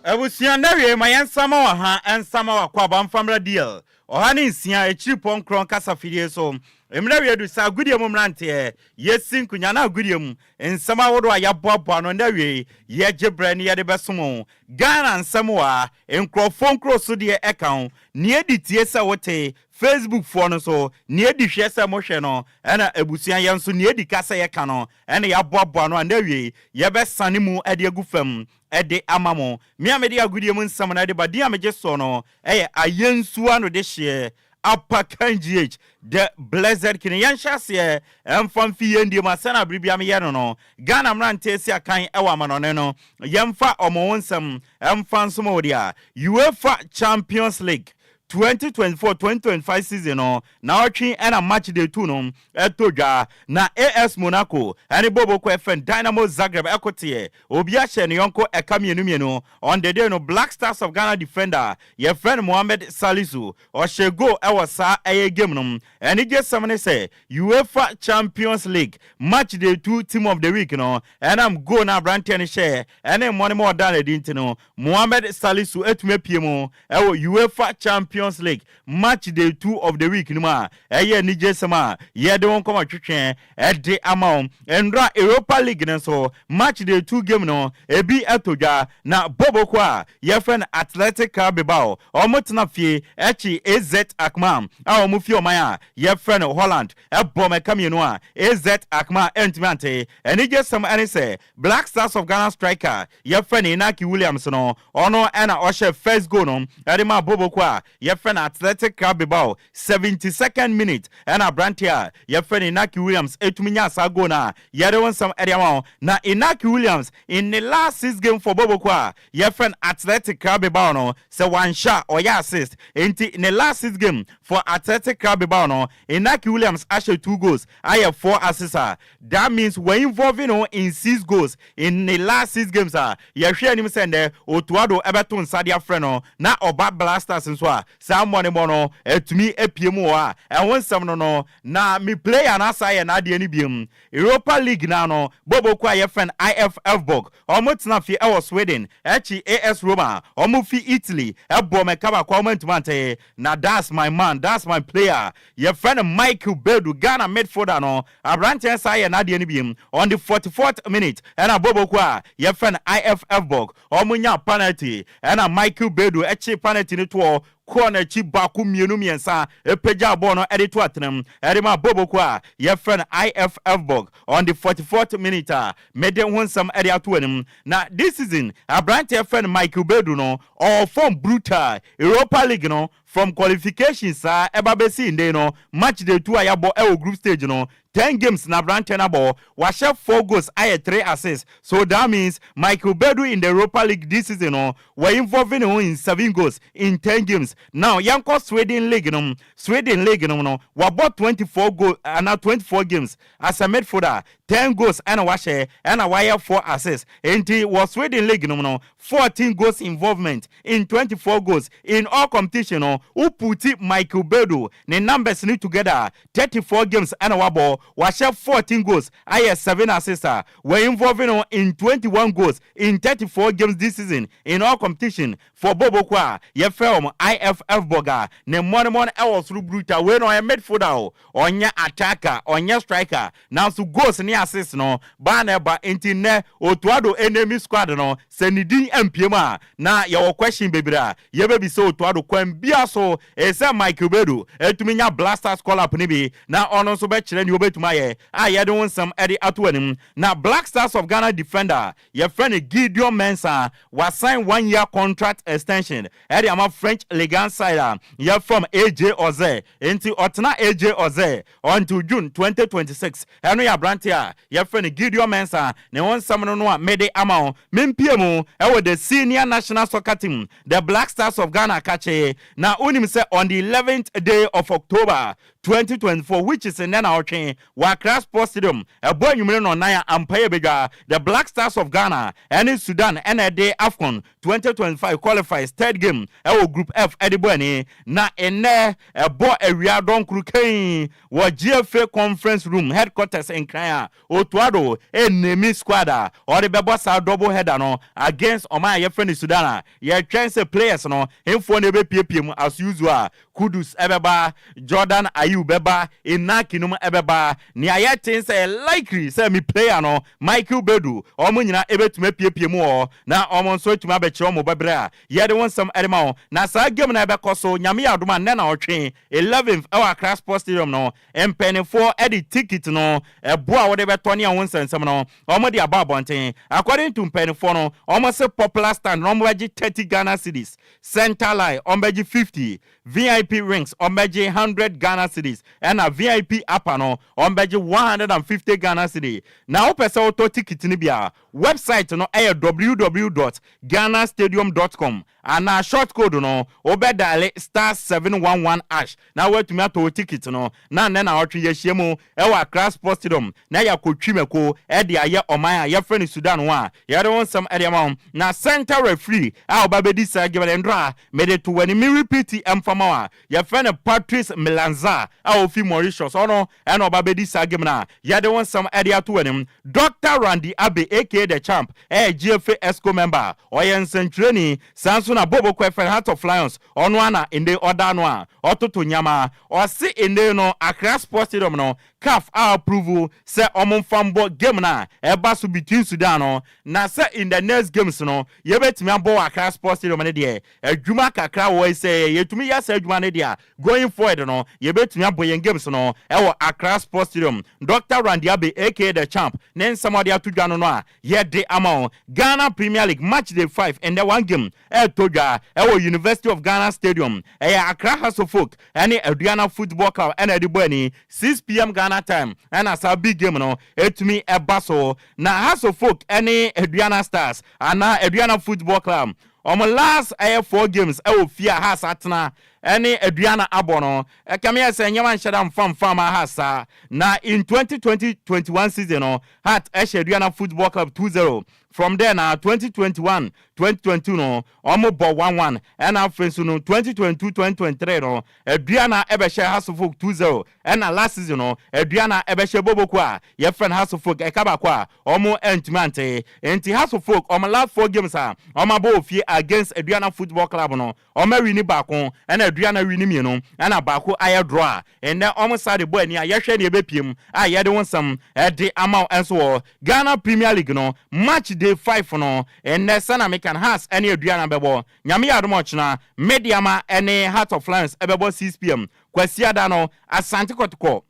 Abusua nna wiei ma yɛnsa ma wɔ ha nsa ma wakɔ aba mfa mmra DL. 106.9 kasafidie so. Mmerɛ wie du sɛ agodie mu mmeranteɛ yɛsi nkonya na agodie mu nsɛm ahodoɔ a yɛaboaboa no na wie yɛgye berɛ ne yɛde bɛsom wo. Ghana nsɛm wɔ a nkurɔfoɔ nkuro so deɛ ɛka ho nea edi tie sɛ wote Facebook foɔ no so, nea edi hwɛ sɛ mohwɛ no, ɛna abusua yɛn nso nea edi ka sɛ yɛka no ɛna yɛaboaboa no a na wie yɛbɛsane mu ɛde agu fam ɛde ama mo. Me a mede agodie mu nsɛm no ɛde ba din a megye soɔ no ɛyɛ Ayɛnsuo ano de hyeɛ Apakan GH the Blessed King. Yɛnhyɛ aseɛ ɛmfa mfi yɛn die mu asɛn a biribi ameyɛ no. Ghana mmeranteɛ si akan ɛwɔ amanɔne no, yɛmfa ɔmo ho nsɛm ɛmfa nsom wɔ deɛ UEFA Champions League 2024-2025 season no na ɔtwe ɛna match day 2 no ɛtɔ dwa na AS Monaco ɛne boboko fn Dynamo Zagreb ɛkoteɛ obi ahyɛ ne yɔnko ɛka mmienu mmienu. On the day no, Black Stars of Ghana defender yɛfrɛ no Mohammed Salisu ɔhyɛ goal ɛwɔ saa ɛyɛ game no. Ɛne gye sɛm ne sɛ UEFA Champions League match day 2 team of the week no, ɛnam goal na aberanteɛ no hyɛ ɛne mmɔne ma ɔda n'adi nti no, Mohammed Salisu atumi apue mu ɛwɔ UEFA Champions League match day 2 of the week no mu a ɛyɛ anigye sɛm a yɛde wɔn nkɔmɔ twetwe ɛde ama wɔn. Ndra Europa League no nso match day 2 game no ebi ɛtɔ dwa na boboko a yɛfrɛ no Athletic Club Bilbao wɔn tena fie ɛkyi AZ Alkmaar a wɔn fi ɔman a yɛfrɛ no Holland ɛbɔ mɛka mmienu a AZ Alkmaar ɛntumi ante. Anigye sɛm ɛne sɛ Black Stars of Ghana striker yɛfrɛ no Inaki Williams no, ɔno ɛna ɔhyɛ first goal no ɛde ma boboko a yɛfrɛ no Athletic Club Bilbao. 72nd minute ɛna aberante a yɛfrɛ no Inaki Williams ɛtumi nya saa goal no a yɛde wo nsɛm ɛde ama wo. Na Inaki Williams in the last six game for boboko a yɛfrɛ no Athletic Club Bilbao no, sɛ wanhyɛ a ɔyɛ assist. Nti ne last six game for Athletic Club Bilbao no, Inaki Williams ahyɛ two goals, ayɛ four assists a that means we're involving no in six goals in the last six games a yɛhwɛ anim sɛ ndɛ Otto Addo ɛbɛto nsa de afrɛ no na ɔba Black Stars nso a saa mmɔne no atumi apue mu wɔ a ɛho nsɛm no. Na me player no asa yɛ n'adeɛ no biom. Europa League na no, boboko a yɛfrɛ no IF Elfsborg ɔmo tena fie ɛwɔ Sweden ɛkyi AS Roma, ɔmo fi Italy ɛbɔ mɛka baako a ɔmo ntoma ntɛ. Na that's my man, that's my player, yɛfrɛ no Michael Baidoo, Ghana midfielder no. Aberanteɛ saa yɛ n'adeɛ no biom. On the 44th minute ɛna boboko a yɛfrɛ no IF Elfsborg ɔmo nya penalty ɛna Michael Baidoo ɛkyi penalty no toɔ kɔɔ n'akyi baako, mmienu, mmiɛnsa, epagya bɔɔl no ɛde to atenam ɛde ma boboko a yɛfrɛ no IF Elfsborg on the 44th minute a mede ho nsɛm ɛde ato anim. Na this season aberanteɛ frɛ no Michael Baidoo no ɔwɔ form brutal. Europa League no, from qualification saa ɛba bɛsi nde no, match day 2 a yɛabɔ ɛwɔ group stage no, 10 games na aberanteɛ no abɔ, wahyɛ four goals, ayɛ three assists. So that means Michael Baidoo in the Europa League this season no, were involving no in seven goals in 10 games. Now yɛnkɔ Sweden League no. Sweden League no, wabɔ 24 goal ana 24 games as a midfielder, 10 goals ɛna wahyɛ ɛna wayɛ four assists. Nti wɔ Sweden League no, 14 goals involvement in 24 goals in all competition no. Wo put Michael Baidoo ne numbers ni together, 34 games ɛna wabɔ, wahyɛ 14 goals, ayɛ 7 assists a were involving no in 21 goals in 34 games this season in all competition for boboko a yɛfrɛ wɔn IF Elfsborg a ne mmɔnemɔ no ɛwɔ soro brutal. Wei no ɔyɛ midfielder o, ɔnyɛ attacker, ɔnyɛ striker, nanso goals ne assist no baa na ɛba. Nti nnɛ Otto Addo enemy squad no, sɛ ne din ampie mu a na yɛwɔ question bebree a yɛbɛbisa Otto Addo. Kwan bia so ɛsɛ Michael Baidoo ɛtumi nya Black Stars call up ne bi na ɔno nso bɛkyerɛ nea obɛtumi ayɛ a yɛde ho nsɛm ɛde ato anim. Na Black Stars of Ghana defender yɛfrɛ no Gideon Mensah wasign one year contract extension ɛde ama French Ligue side a yɛfrɛ AJ Auxerre. Nti ɔtena AJ Auxerre until June 2026. Ɛno yɛ aberante a yɛfrɛ no Gideon Mensah ne ho nsɛm no a mede ama wo. Mempie mu ɛwɔ the senior national soccer team, the Black Stars of Ghana kakye. Na wonim sɛ on the 11th day of October. 2024, which is nnɛ na ɔtwe wɔ Accra Sports Stadium. Ɛbɔ anwummere no ɔnan a ampa yɛ badwa. The Black Stars of Ghana ɛne Sudan ɛna ɛde AFCON 2025 qualifiers third game ɛwɔ Group F ɛde bɔ ani. Na nnɛ ɛbɔ awia dɔnkoro kɛn wɔ GFA conference room headquarters Nkran a Otto Addo ɛnemi squad a ɔde bɛbɔ saa double header no against ɔman a yɛfrɛ no Sudan, a yɛtwɛn sɛ players no mfoɔ no ɛbɛpiepie mu. As usual, Kudus ɛbɛba, Jordan Ayew bɛba, Inaki nom ɛbɛba. Nea yɛte sɛ likely sɛ mi player no Michael Bedu, ɔmo nyinaa ɛbɛtumi apiepie mu wɔ na ɔmo nso atumi abɛkyerɛ ɔmo bɛbrɛ a yɛde wɔn nsɛm ɛde ma wɔn. Na saa game no ɛbɛkɔ so, Nyame yɛ adom a, nnɛ na ɔtwe 11th ɛwɔ Accra Sports Stadium no, mpanimfoɔ ɛde ticket no ɛbo a wɔde bɛtɔ ne ɛho nsɛnsɛm no ɔmo de aba abɔnten. According to mpanimfoɔ no, ɔmo se popular stand na ɔmo bɛgye 30 Ghana cedis, center line ɔmo bɛgye 50, VIP wings ɔmo bɛgye 100 Ghana cedis, ɛna VIP upper no ɔmo bɛgye 150 Ghana cedis. Na wopɛ sɛ wotɔ ticket no bi a, website no ɛyɛ www.ghanastadium.com anaa short code no wobɛdial *711# na woatumi atɔ wo ticket no. Na nnɛ na ɔtwe yɛahyia mu ɛwɔ Accra Sports Stadium na yɛakɔtwi mako ɛde ayɛ ɔman a yɛfrɛ no Sudan ho a yɛde wo nsɛm ɛde ama wo. Na center referee a ɔba bɛdi saa game no, ndora a mede to w'ani, me repeat ɛmfama a yɛfrɛ no Patrice Melanza a ofi Mauritius, ɔno ɛna ɔba bɛdi saa game no a yɛde wo nsɛm ɛde ato w'anim. Dr Randy Abbey, aka The Champ, ɛyɛ GFA EXCO member, ɔyɛ nsɛntwerɛni. Saa nso na Bobo kɔ Heart of Lions, ɔno ana ende ɔda no a ɔtoto nyama. Ɔse ende no Accra Sports Stadium no, CAF a approve sɛ ɔmo nfa mbɔ game na ɛba so between Sudan no. Na sɛ in the next games no yɛbɛtumi abɔ wɔ Accra Sports Stadium no deɛ, adwuma kakra wɔ sɛ yɛtumi yɛ saa adwuma no deɛ a, going forward no yɛbɛtumi abɔ yɛn games no ɛwɔ Accra Sports Stadium. Dr Randy Abbey, aka The Champ, ne nsɛm ɔde ato dwa no a yɛde ama wo. Ghana Premier League match day 5, ɛndɛ one game ɛɛtɔ dwa ɛwɔ University of Ghana Stadium. Ɛyɛ Accra Hearts of Oak ɛne Aduana Football Club ɛna ɛde bɔ ani. 6 p.m. Ghana time ɛna saa big game no ɛtumi ɛba so. Na Hearts of Oak ɛne Aduana Stars anaa Aduana Football Club, ɔmo last ɛyɛ four games ɛwɔ fie a Hearts atena ɛne Aduana abɔ no, ɛkame yɛ sɛ nneɛma nhyɛ da mfamfam a Hearts saa. Na in 2020-21 season no, Hearts ɛhyɛ Aduana Football Club 2-0. From there na 2021-2022 no, ɔmo bɔ 1-1. Ɛna afei nso no 2022-2023 no, Aduana ɛbɛhyɛ Hearts of Oak 2-0. Ɛna last season no, Aduana ɛbɛhyɛ Boboko a yɛfrɛ no Hearts of Oak ɛka baako a ɔmo ɛntumi ante. Nti Hearts of Oak, ɔmo last four games a ɔmo abɔ ofie against Aduana Football Club no, ɔmo awi ni baako, ɛna Aduana wi ni mmienu, ɛna baako ayɛ draw. A ɛnɛ ɔmo sa de bɔ ani a yɛhwɛ ne ɛbɛpie mu a yɛde wo nsɛm ɛde ama wo. Ɛnso wɔ Ghana Premier League no, match day 5 no, ɛnɛ sɛna meka no, Hearts ɛne Aduana bɛbɔ. Nyame yɛ adom, ɔkyena Medeama ɛne Heart of Lions ɛbɛbɔ 6 p.m. Kwasiada no, Asante Kɔtɔkɔ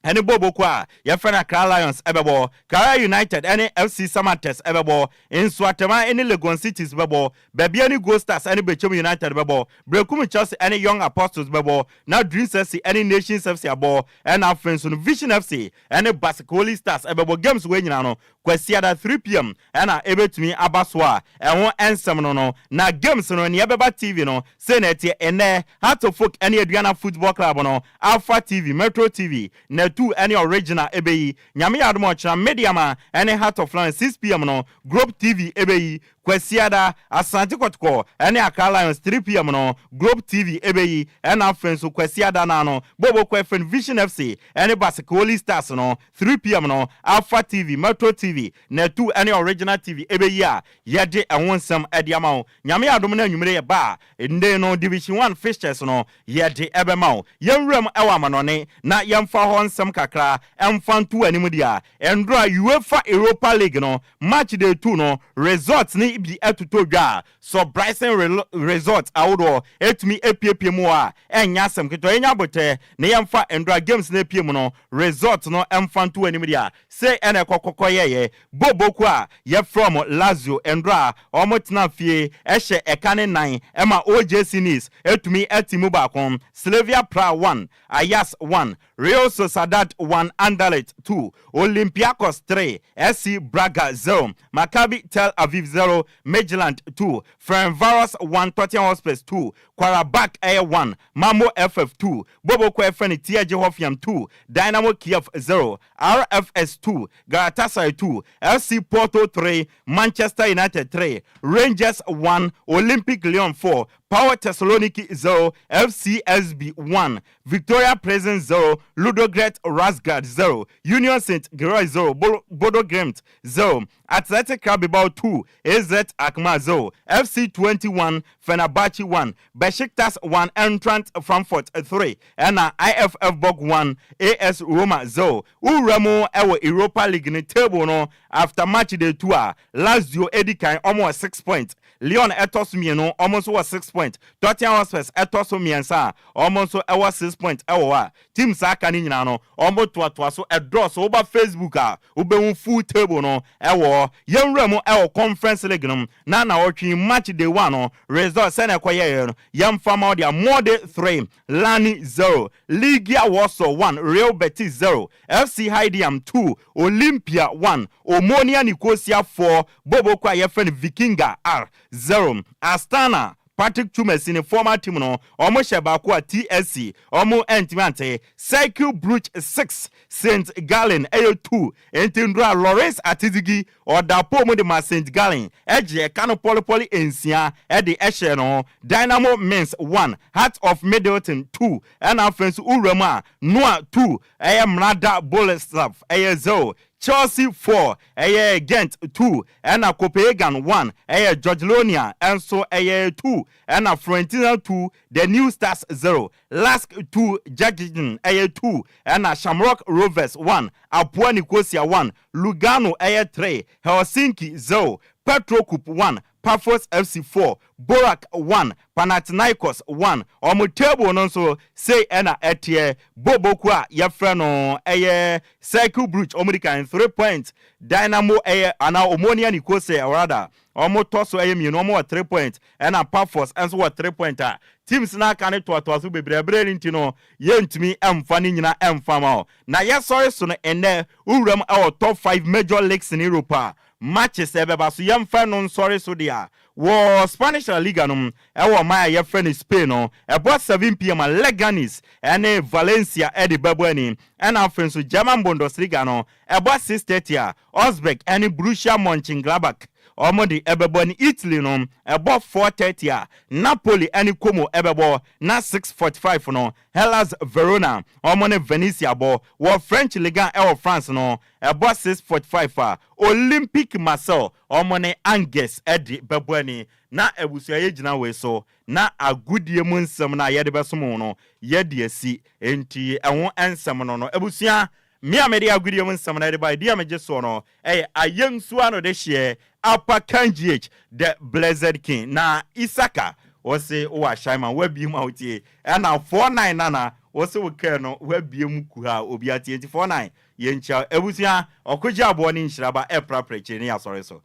ɛne boboko a yɛfrɛ no Accra Lions ɛbɛbɔ. Karela United ɛne FC Samartex ɛbɛbɔ. Nsoatreman ɛne Legon Cities bɛbɔ. Bibiani Gold Stars ɛne Bechem United bɛbɔ. Berekum Chelsea ɛne Young Apostles bɛbɔ. Na Dreams FC ɛne Nations FC abɔ. Ɛna afei nso no Vision FC ɛne Basake Holy Stars ɛbɛbɔ. Games wei nyinaa no, Kwasiada 3 p.m. ɛna ɛbɛtumi aba so a ɛho ɛnsɛm no. Na games no nea ɛbɛba TV no sei na ɛteɛ: ɛnɛ Hearts of Oak ɛne Aduana Football Club no, Alpha TV, Metro TV, Natu ɛne Original ɛbɛyi. Nyame yɛ adom, ɔkyena Medeama ɛne Heart of Lions 6 p.m. no, Globe TV ɛbɛyi. Kwasiada Asante Kɔtɔkɔ ɛne Accra Lions 3 p.m. no, Globe TV ɛbɛyi. Ɛna afei nso Kwasiada na no bobo kɔ ɛfɛn Vision FC ɛne Basake Holy Stars no 3 p.m. no, Alpha TV, Metro TV, Natu ɛne Original TV ɛbɛyi a yɛde ɛho nsɛm ɛde ama wo. Nyame yɛ adom no, anwummere yɛ ba a nde no Division 1 fixtures no yɛde ɛbɛma wo. Yɛnwuram ɛwɔ amanɔne na yɛmfa hɔ nsɛm kakra ɛmfa nto anim deɛ a ɛndora UEFA Europa League no match day 2 no result ne bi ɛtotɔ dwa a surprising result ahodoɔ ɛtumi epiepie mu a ɛnyɛ asɛm ketewa. Yɛnya abotɛ na yɛmfa ndora games no epie mu no result no ɛmfa nto anim deɛ a sei ɛna ɛkɔkɔkɔ yɛyɛ boboku a yɛfrɛ mo Lazio, ndora a wɔn tena fie ɛhyɛ ɛka ne nan ɛma OGC Nice ɛtumi ɛti mu baako. Slavia Prague 1, Ajax 1, Real Sociedad 1, Anderlecht 2, Olympiacos 3, SC Braga 0, Maccabi Tel Aviv 0, Midtjylland 2, Ferencvaros 1, Tottenham Hotspurs 2. Qarabag ɛyɛ 1, Malmo FF 2, Boboko ɛfrɛ no TSG Hoffenheim 2, Dynamo Kiev 0, RFS 2, Galatasaray 2, FC Porto 3, Manchester United 3, Rangers 1, Olympique Lyon 4, PAOK Thessaloniki 0, FCSB 1, Viktoria Plzen 0, Ludogorets Razgrad 0, Union St. Gilloise 0, Bodo Glimt 0, Athletic Club Bilbao 2, AZ Alkmaar 0, FC 21, Fenerbahce 1, Besiktas 1, Eintracht Frankfurt 3, ɛna IFF Borg 1, AS Roma 0. Wowura mu ɛwɔ Europa League ne table no after match day 2 a, Lazio edi kan, ɔmo wɔ 6 points. Lyon ɛtɔ so mmienu, ɔmo nso wɔ 6 points. Tottenham Hotspurs ɛtɔ so mmiɛnsa a ɔmo nso ɛwɔ 6 points ɛwɔ hɔ a team saa aka ne nyinaa no ɔmo toatoa so ɛdɔɔso. Woba Facebook a, wobɛhu full table no ɛwɔ hɔ. Yɛnwura mu ɛwɔ Conference League no na ɔtwe match day 1 no result sɛnɛ ɛkɔyɛyɛ no, yɛmfa ma ɔde a Molde 3, Lani 0, Legia Warsaw 1, Real Betis 0, FC Heidenheim 2, Olympia 1, Omonia Nicosia 4, Boboko a yɛfrɛ no Vikinga R 0, Astana, Patrick Twumasi ne former team no, ɔmo hyɛ baako a TSC ɔmo ntumi ante. Cercle Brugge 6, St Gallen ɛyɛ 2. Nti ndura Lawrence Atizigi ɔda pole mu de ma St Gallen ɛgye ɛka no pɔlipɔli nsia ɛde ɛhyɛ no. Dynamo Minsk 1, Heart of Midlothian 2. Ɛna afei nso wura mu a, Noah 2, ɛyɛ Mlada Boleslav ɛyɛ 0, Chelsea 4, ɛyɛ Gent 2, ɛna Copenhagen 1, ɛyɛ Jagiellonia ɛnso ɛyɛ 2, ɛna Fiorentina 2, The New Stars 0, Lask 2, Jagiellon ɛyɛ 2, ɛna Shamrock Rovers 1, Apoel Nicosia 1, Lugano ɛyɛ 3, Helsinki 0, Petrocub 1, Pafos FC 4, Borac 1, Panathinaikos 1. Ɔmo table no nso sei ɛna ɛteɛ. Boboku a yɛfrɛ no ɛyɛ Cercle Brugge, ɔmo di kan 3 points. Dynamo ɛyɛ anaa Omonia Nicosia rather, ɔmo tɔ so ɛyɛ mmienu, ɔmo wɔ 3 points, ɛna Pafos nso wɔ 3 points a teams n'aka ne toatoa so bebree. Ebere ne nti no yɛntumi ɛmfa ne nyina ɛmfa ma o. Na yɛsɔre so no, ɛnɛ wuram ɛwɔ top five major leagues in Europe a matches ɛbɛba so, yɛmfa no nsɔre so deɛ a wɔ Spanish La Liga no ɛwɔ ɔman a yɛfrɛ no Spain no, ɛbɔ 7 p.m. a Leganes ɛne Valencia ɛde bɛbɔ ani. Ɛna afei nso German Bundesliga no, ɛbɔ 6:30 a Augsburg ɛne Borussia Mönchengladbach ɔmo de ɛbɛbɔ. Ne Italy no, ɛbɔ 4:30 a Napoli ɛne Como ɛbɛbɔ, na 6:45 no Hellas Verona ɔmo ne Venezia bɔ. Wɔ French Liga ɛwɔ France no, ɛbɔ 6:45 a Olympique Marseille ɔmo ne Angers ɛde bɛbɔ ani. Na abusua, yɛ gyina wei so na agodie mu nsɛm no a yɛde bɛsom no yɛde asi. Nti ɛho nsɛm no, abusua, mmea mede agodie mu nsɛm no yɛde ba ɛdi a megye soɔ no ɛyɛ ayɛnsuo ano de hyeɛ Upper Kangh, the Blessed King. Na Isaka wɔse wowɔ ahyɛn ma woabie mu a wotie, ɛna 49 nana wɔse wo kaa no woabie mu ku ha obi atie. Nti 49 yɛnkyia. Abusua, ɔkogye aboɔ ne nhyiraba ɛprapra akyire ne yɛasɔre so.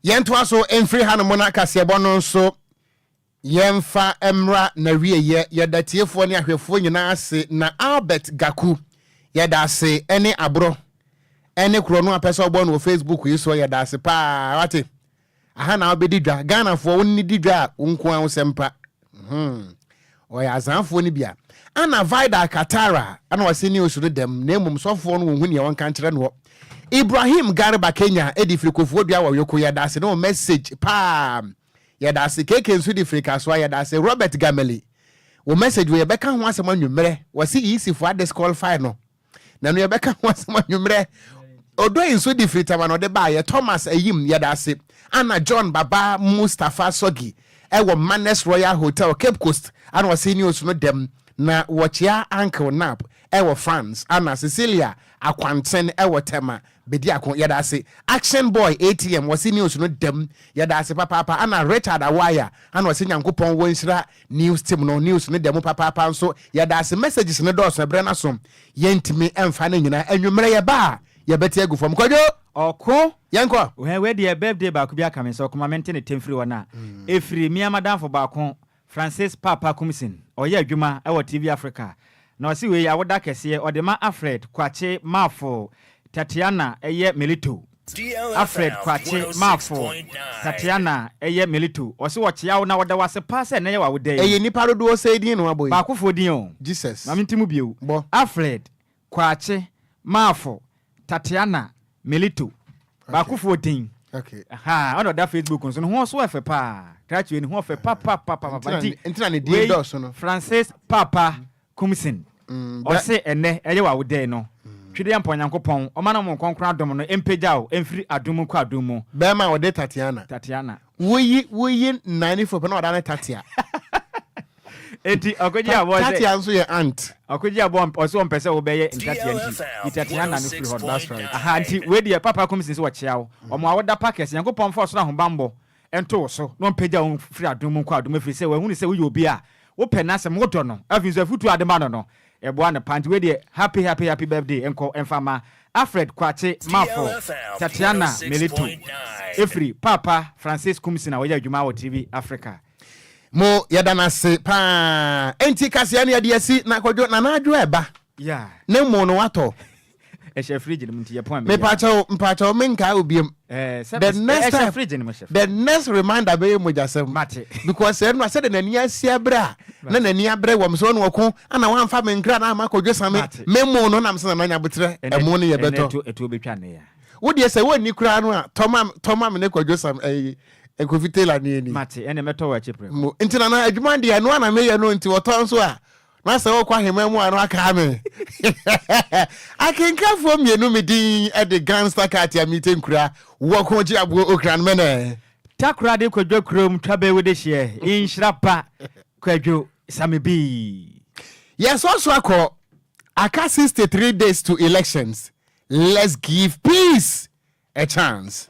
Yɛntoa so mfiri hanom no akaseɛbɔ no nso yɛmfa mmra na wieyɛ. Yɛda tiefoɔ ne ahwɛfoɔ nyinaa ase. Na Albert Gaku, yɛda ase ne aborɔ ɛne korɔ no apɛ sɛ ɔbɔ no wɔ Facebook yi so. Yɛda ase paa. Wate aha na wobɛdi dwa. Ghanafoɔ, wo ne di dwa a, wo nko a wo sɛm pa. Ɔyɛ azanfoɔ no bi a ana Vida Katara ana wɔse ne osu no dɛm na mmom sɔfoɔ no wɔhu nea wɔnka nkyerɛ noɔ. Ibrahim Garba Kenya ɛdi firi Kofoɔ Dua wɔ Yoko, yɛda ase ne wɔ message paa, yɛda ase. Keke nso di firi Kasoa, yɛda ase. Robert Gameli, wɔ message wɔ yɛbɛka ho asɛm anwummerɛ. Wɔse EC foɔ adisqualify no na no yɛbɛka ho asɛm anwummerɛ. Odoi nso di firi Tama na ɔde baayɛ. Thomas Ayim, yɛda ase. Ana John Baba Mustapha Sogi ɛwɔ Manes Royal Hotel, Cape Coast, ana wɔse news no dɛm na wɔkyea Uncle Nap ɛwɔ France. Ana Cecilia Akwanten ɛwɔ Tema Bediako, yɛda ase. Action Boy ATM wɔse news no dɛm, yɛda ase papaapa. Ana Richard Awaya ana wɔse Nyankopɔn wɔ nhyira news team no, news no dɛm papaapa nso, yɛda ase. Messages no dɔɔso, ɛberɛ no so yɛntumi ɛmfa no nyinaa. Anwummerɛ yɛba a yɛbɛte agu fam. Kwadwo. Ɔko. Yɛnkɔ. Ohɛn wei deɛ, birthday baako bi aka me sɛ ɔkoma mente ne tɛm firi hɔ no a ɛfiri mmea madamfo baako, Francis Papa Kumsin, ɔyɛ adwuma ɛwɔ TV Africa, na ɔse wei awoda kɛseɛ ɔde ma Alfred Kwakye Maafo, Tatiana ɛyɛ Melito. Alfred Kwakye Marfo Tatiana ɛyɛ Melito ɔse ɔkyea wo na ɔda wo ase paa sɛ ɛnɛ yɛ w'awoda yi. Ɛyɛ nnipa dodoɔ sɛi din na wabɔ yi? Baakofoɔ din o. Jesus. Ma mente mu bio. Bɔ. Alfred Kwakye Marfo Tatiana Melito Baakofoɔ din. Okay. Ahaa ɔna ɔda Facebook nso ne ho nso ɛfɛ paa. Krakye wei ne ho ɔfɛ papapapapa nti Nti na ne din wei dɔɔso no. Francis Paapa Kumsin, ɔse ɛnnɛ ɛyɛ w'awodɛɛ no, Twedeɛmpɔ Nyankopɔn ɔma no Honhom Kronkron adom no mpagya wo mfiri adom mu nkɔ adom mu. Bɛɛma a ɔde Tatiana. Tatiana. Woyi woyi nane fo pɛ na ɔda ne Tatia. Enti ɔkɔgye aboɔ sɛ. Tatia nso yɛ aunt. Ɔkɔgye aboɔ ɔse ɔmpɛ sɛ wobɛyɛ ntatia nti yi Tatiana no firi hɔ no. That's right. Aha nti wei deɛ Papa Kumsin sɛ ɔkyea wo. Ɔmo awoda pa kɛse. Nyankopɔn mfa ɔsoro ahobanbɔ nto wo so na ɔmpagya wo mfiri adom mu nkɔ adom mu, ɛfiri sɛ wahunu sɛ woyɛ obi a wopɛ n'asɛm, wodɔ no, afei nso afotuo a wode ma no no, ɛboa no paa. Nti wei deɛ, happy happy happy birthday nkɔ mfa ma Alfred Kwakye Marfo, Tatiana Melito, ɛfiri Paapa Francis Kumsin a ɔyɛ adwuma wɔ TV Africa. Mo yɛda no ase paa. Enti kaseɛ no yɛde asi na Kwadwo Nana Adwo ɛba Yeah. ne mo no watɔ. Ɛhyɛ fridge no mu nti yɛpɔn a meyi. Mepakyɛw mpakyɛw menkaa wo biom. Eh, sɛ The next ɛhyɛ time fridge no mu hyɛ. the next reminder bɛyɛ mogyasɛm. Mate. Because ɛno a sɛdeɛ n'ani asi abere a na n'ani abere wɔ me so ɔne ɔko ana wamfa me nkra na ama Kwadwo Same Mate. me mo no nam sɛ Nana Nyaboterɛ Ɛnɛ ɛmo no ɛnɛ yɛbɛtɔ. ɛto ɛtuo bɛtwa nnɛ ya. Wo deɛ sɛ wonni koraa no a tɔ ma tɔ ma me ne Kwadwo Sam ɛyi Kofi Taylor ne ani. Mate ɛnɛ mɛtɔ wɔ akyi prɛko. Mo nti Nana adwuma deɛ ɛno a na meyɛ no nti wɔtɔ nso a Na sɛ wokɔ ahemman mu a na wakaa me. Akenkanfoɔ mmienu me din de Gangster Cat a mete nkura wɔ ko gye aboɔ okran mɛnɛ. Takoradi Kwadwo kurom twabɛ wo dehyeɛ nhyira pa Kwadwo same bii. Yɛsɔ so akɔ aka 63 days to elections let's give peace a chance.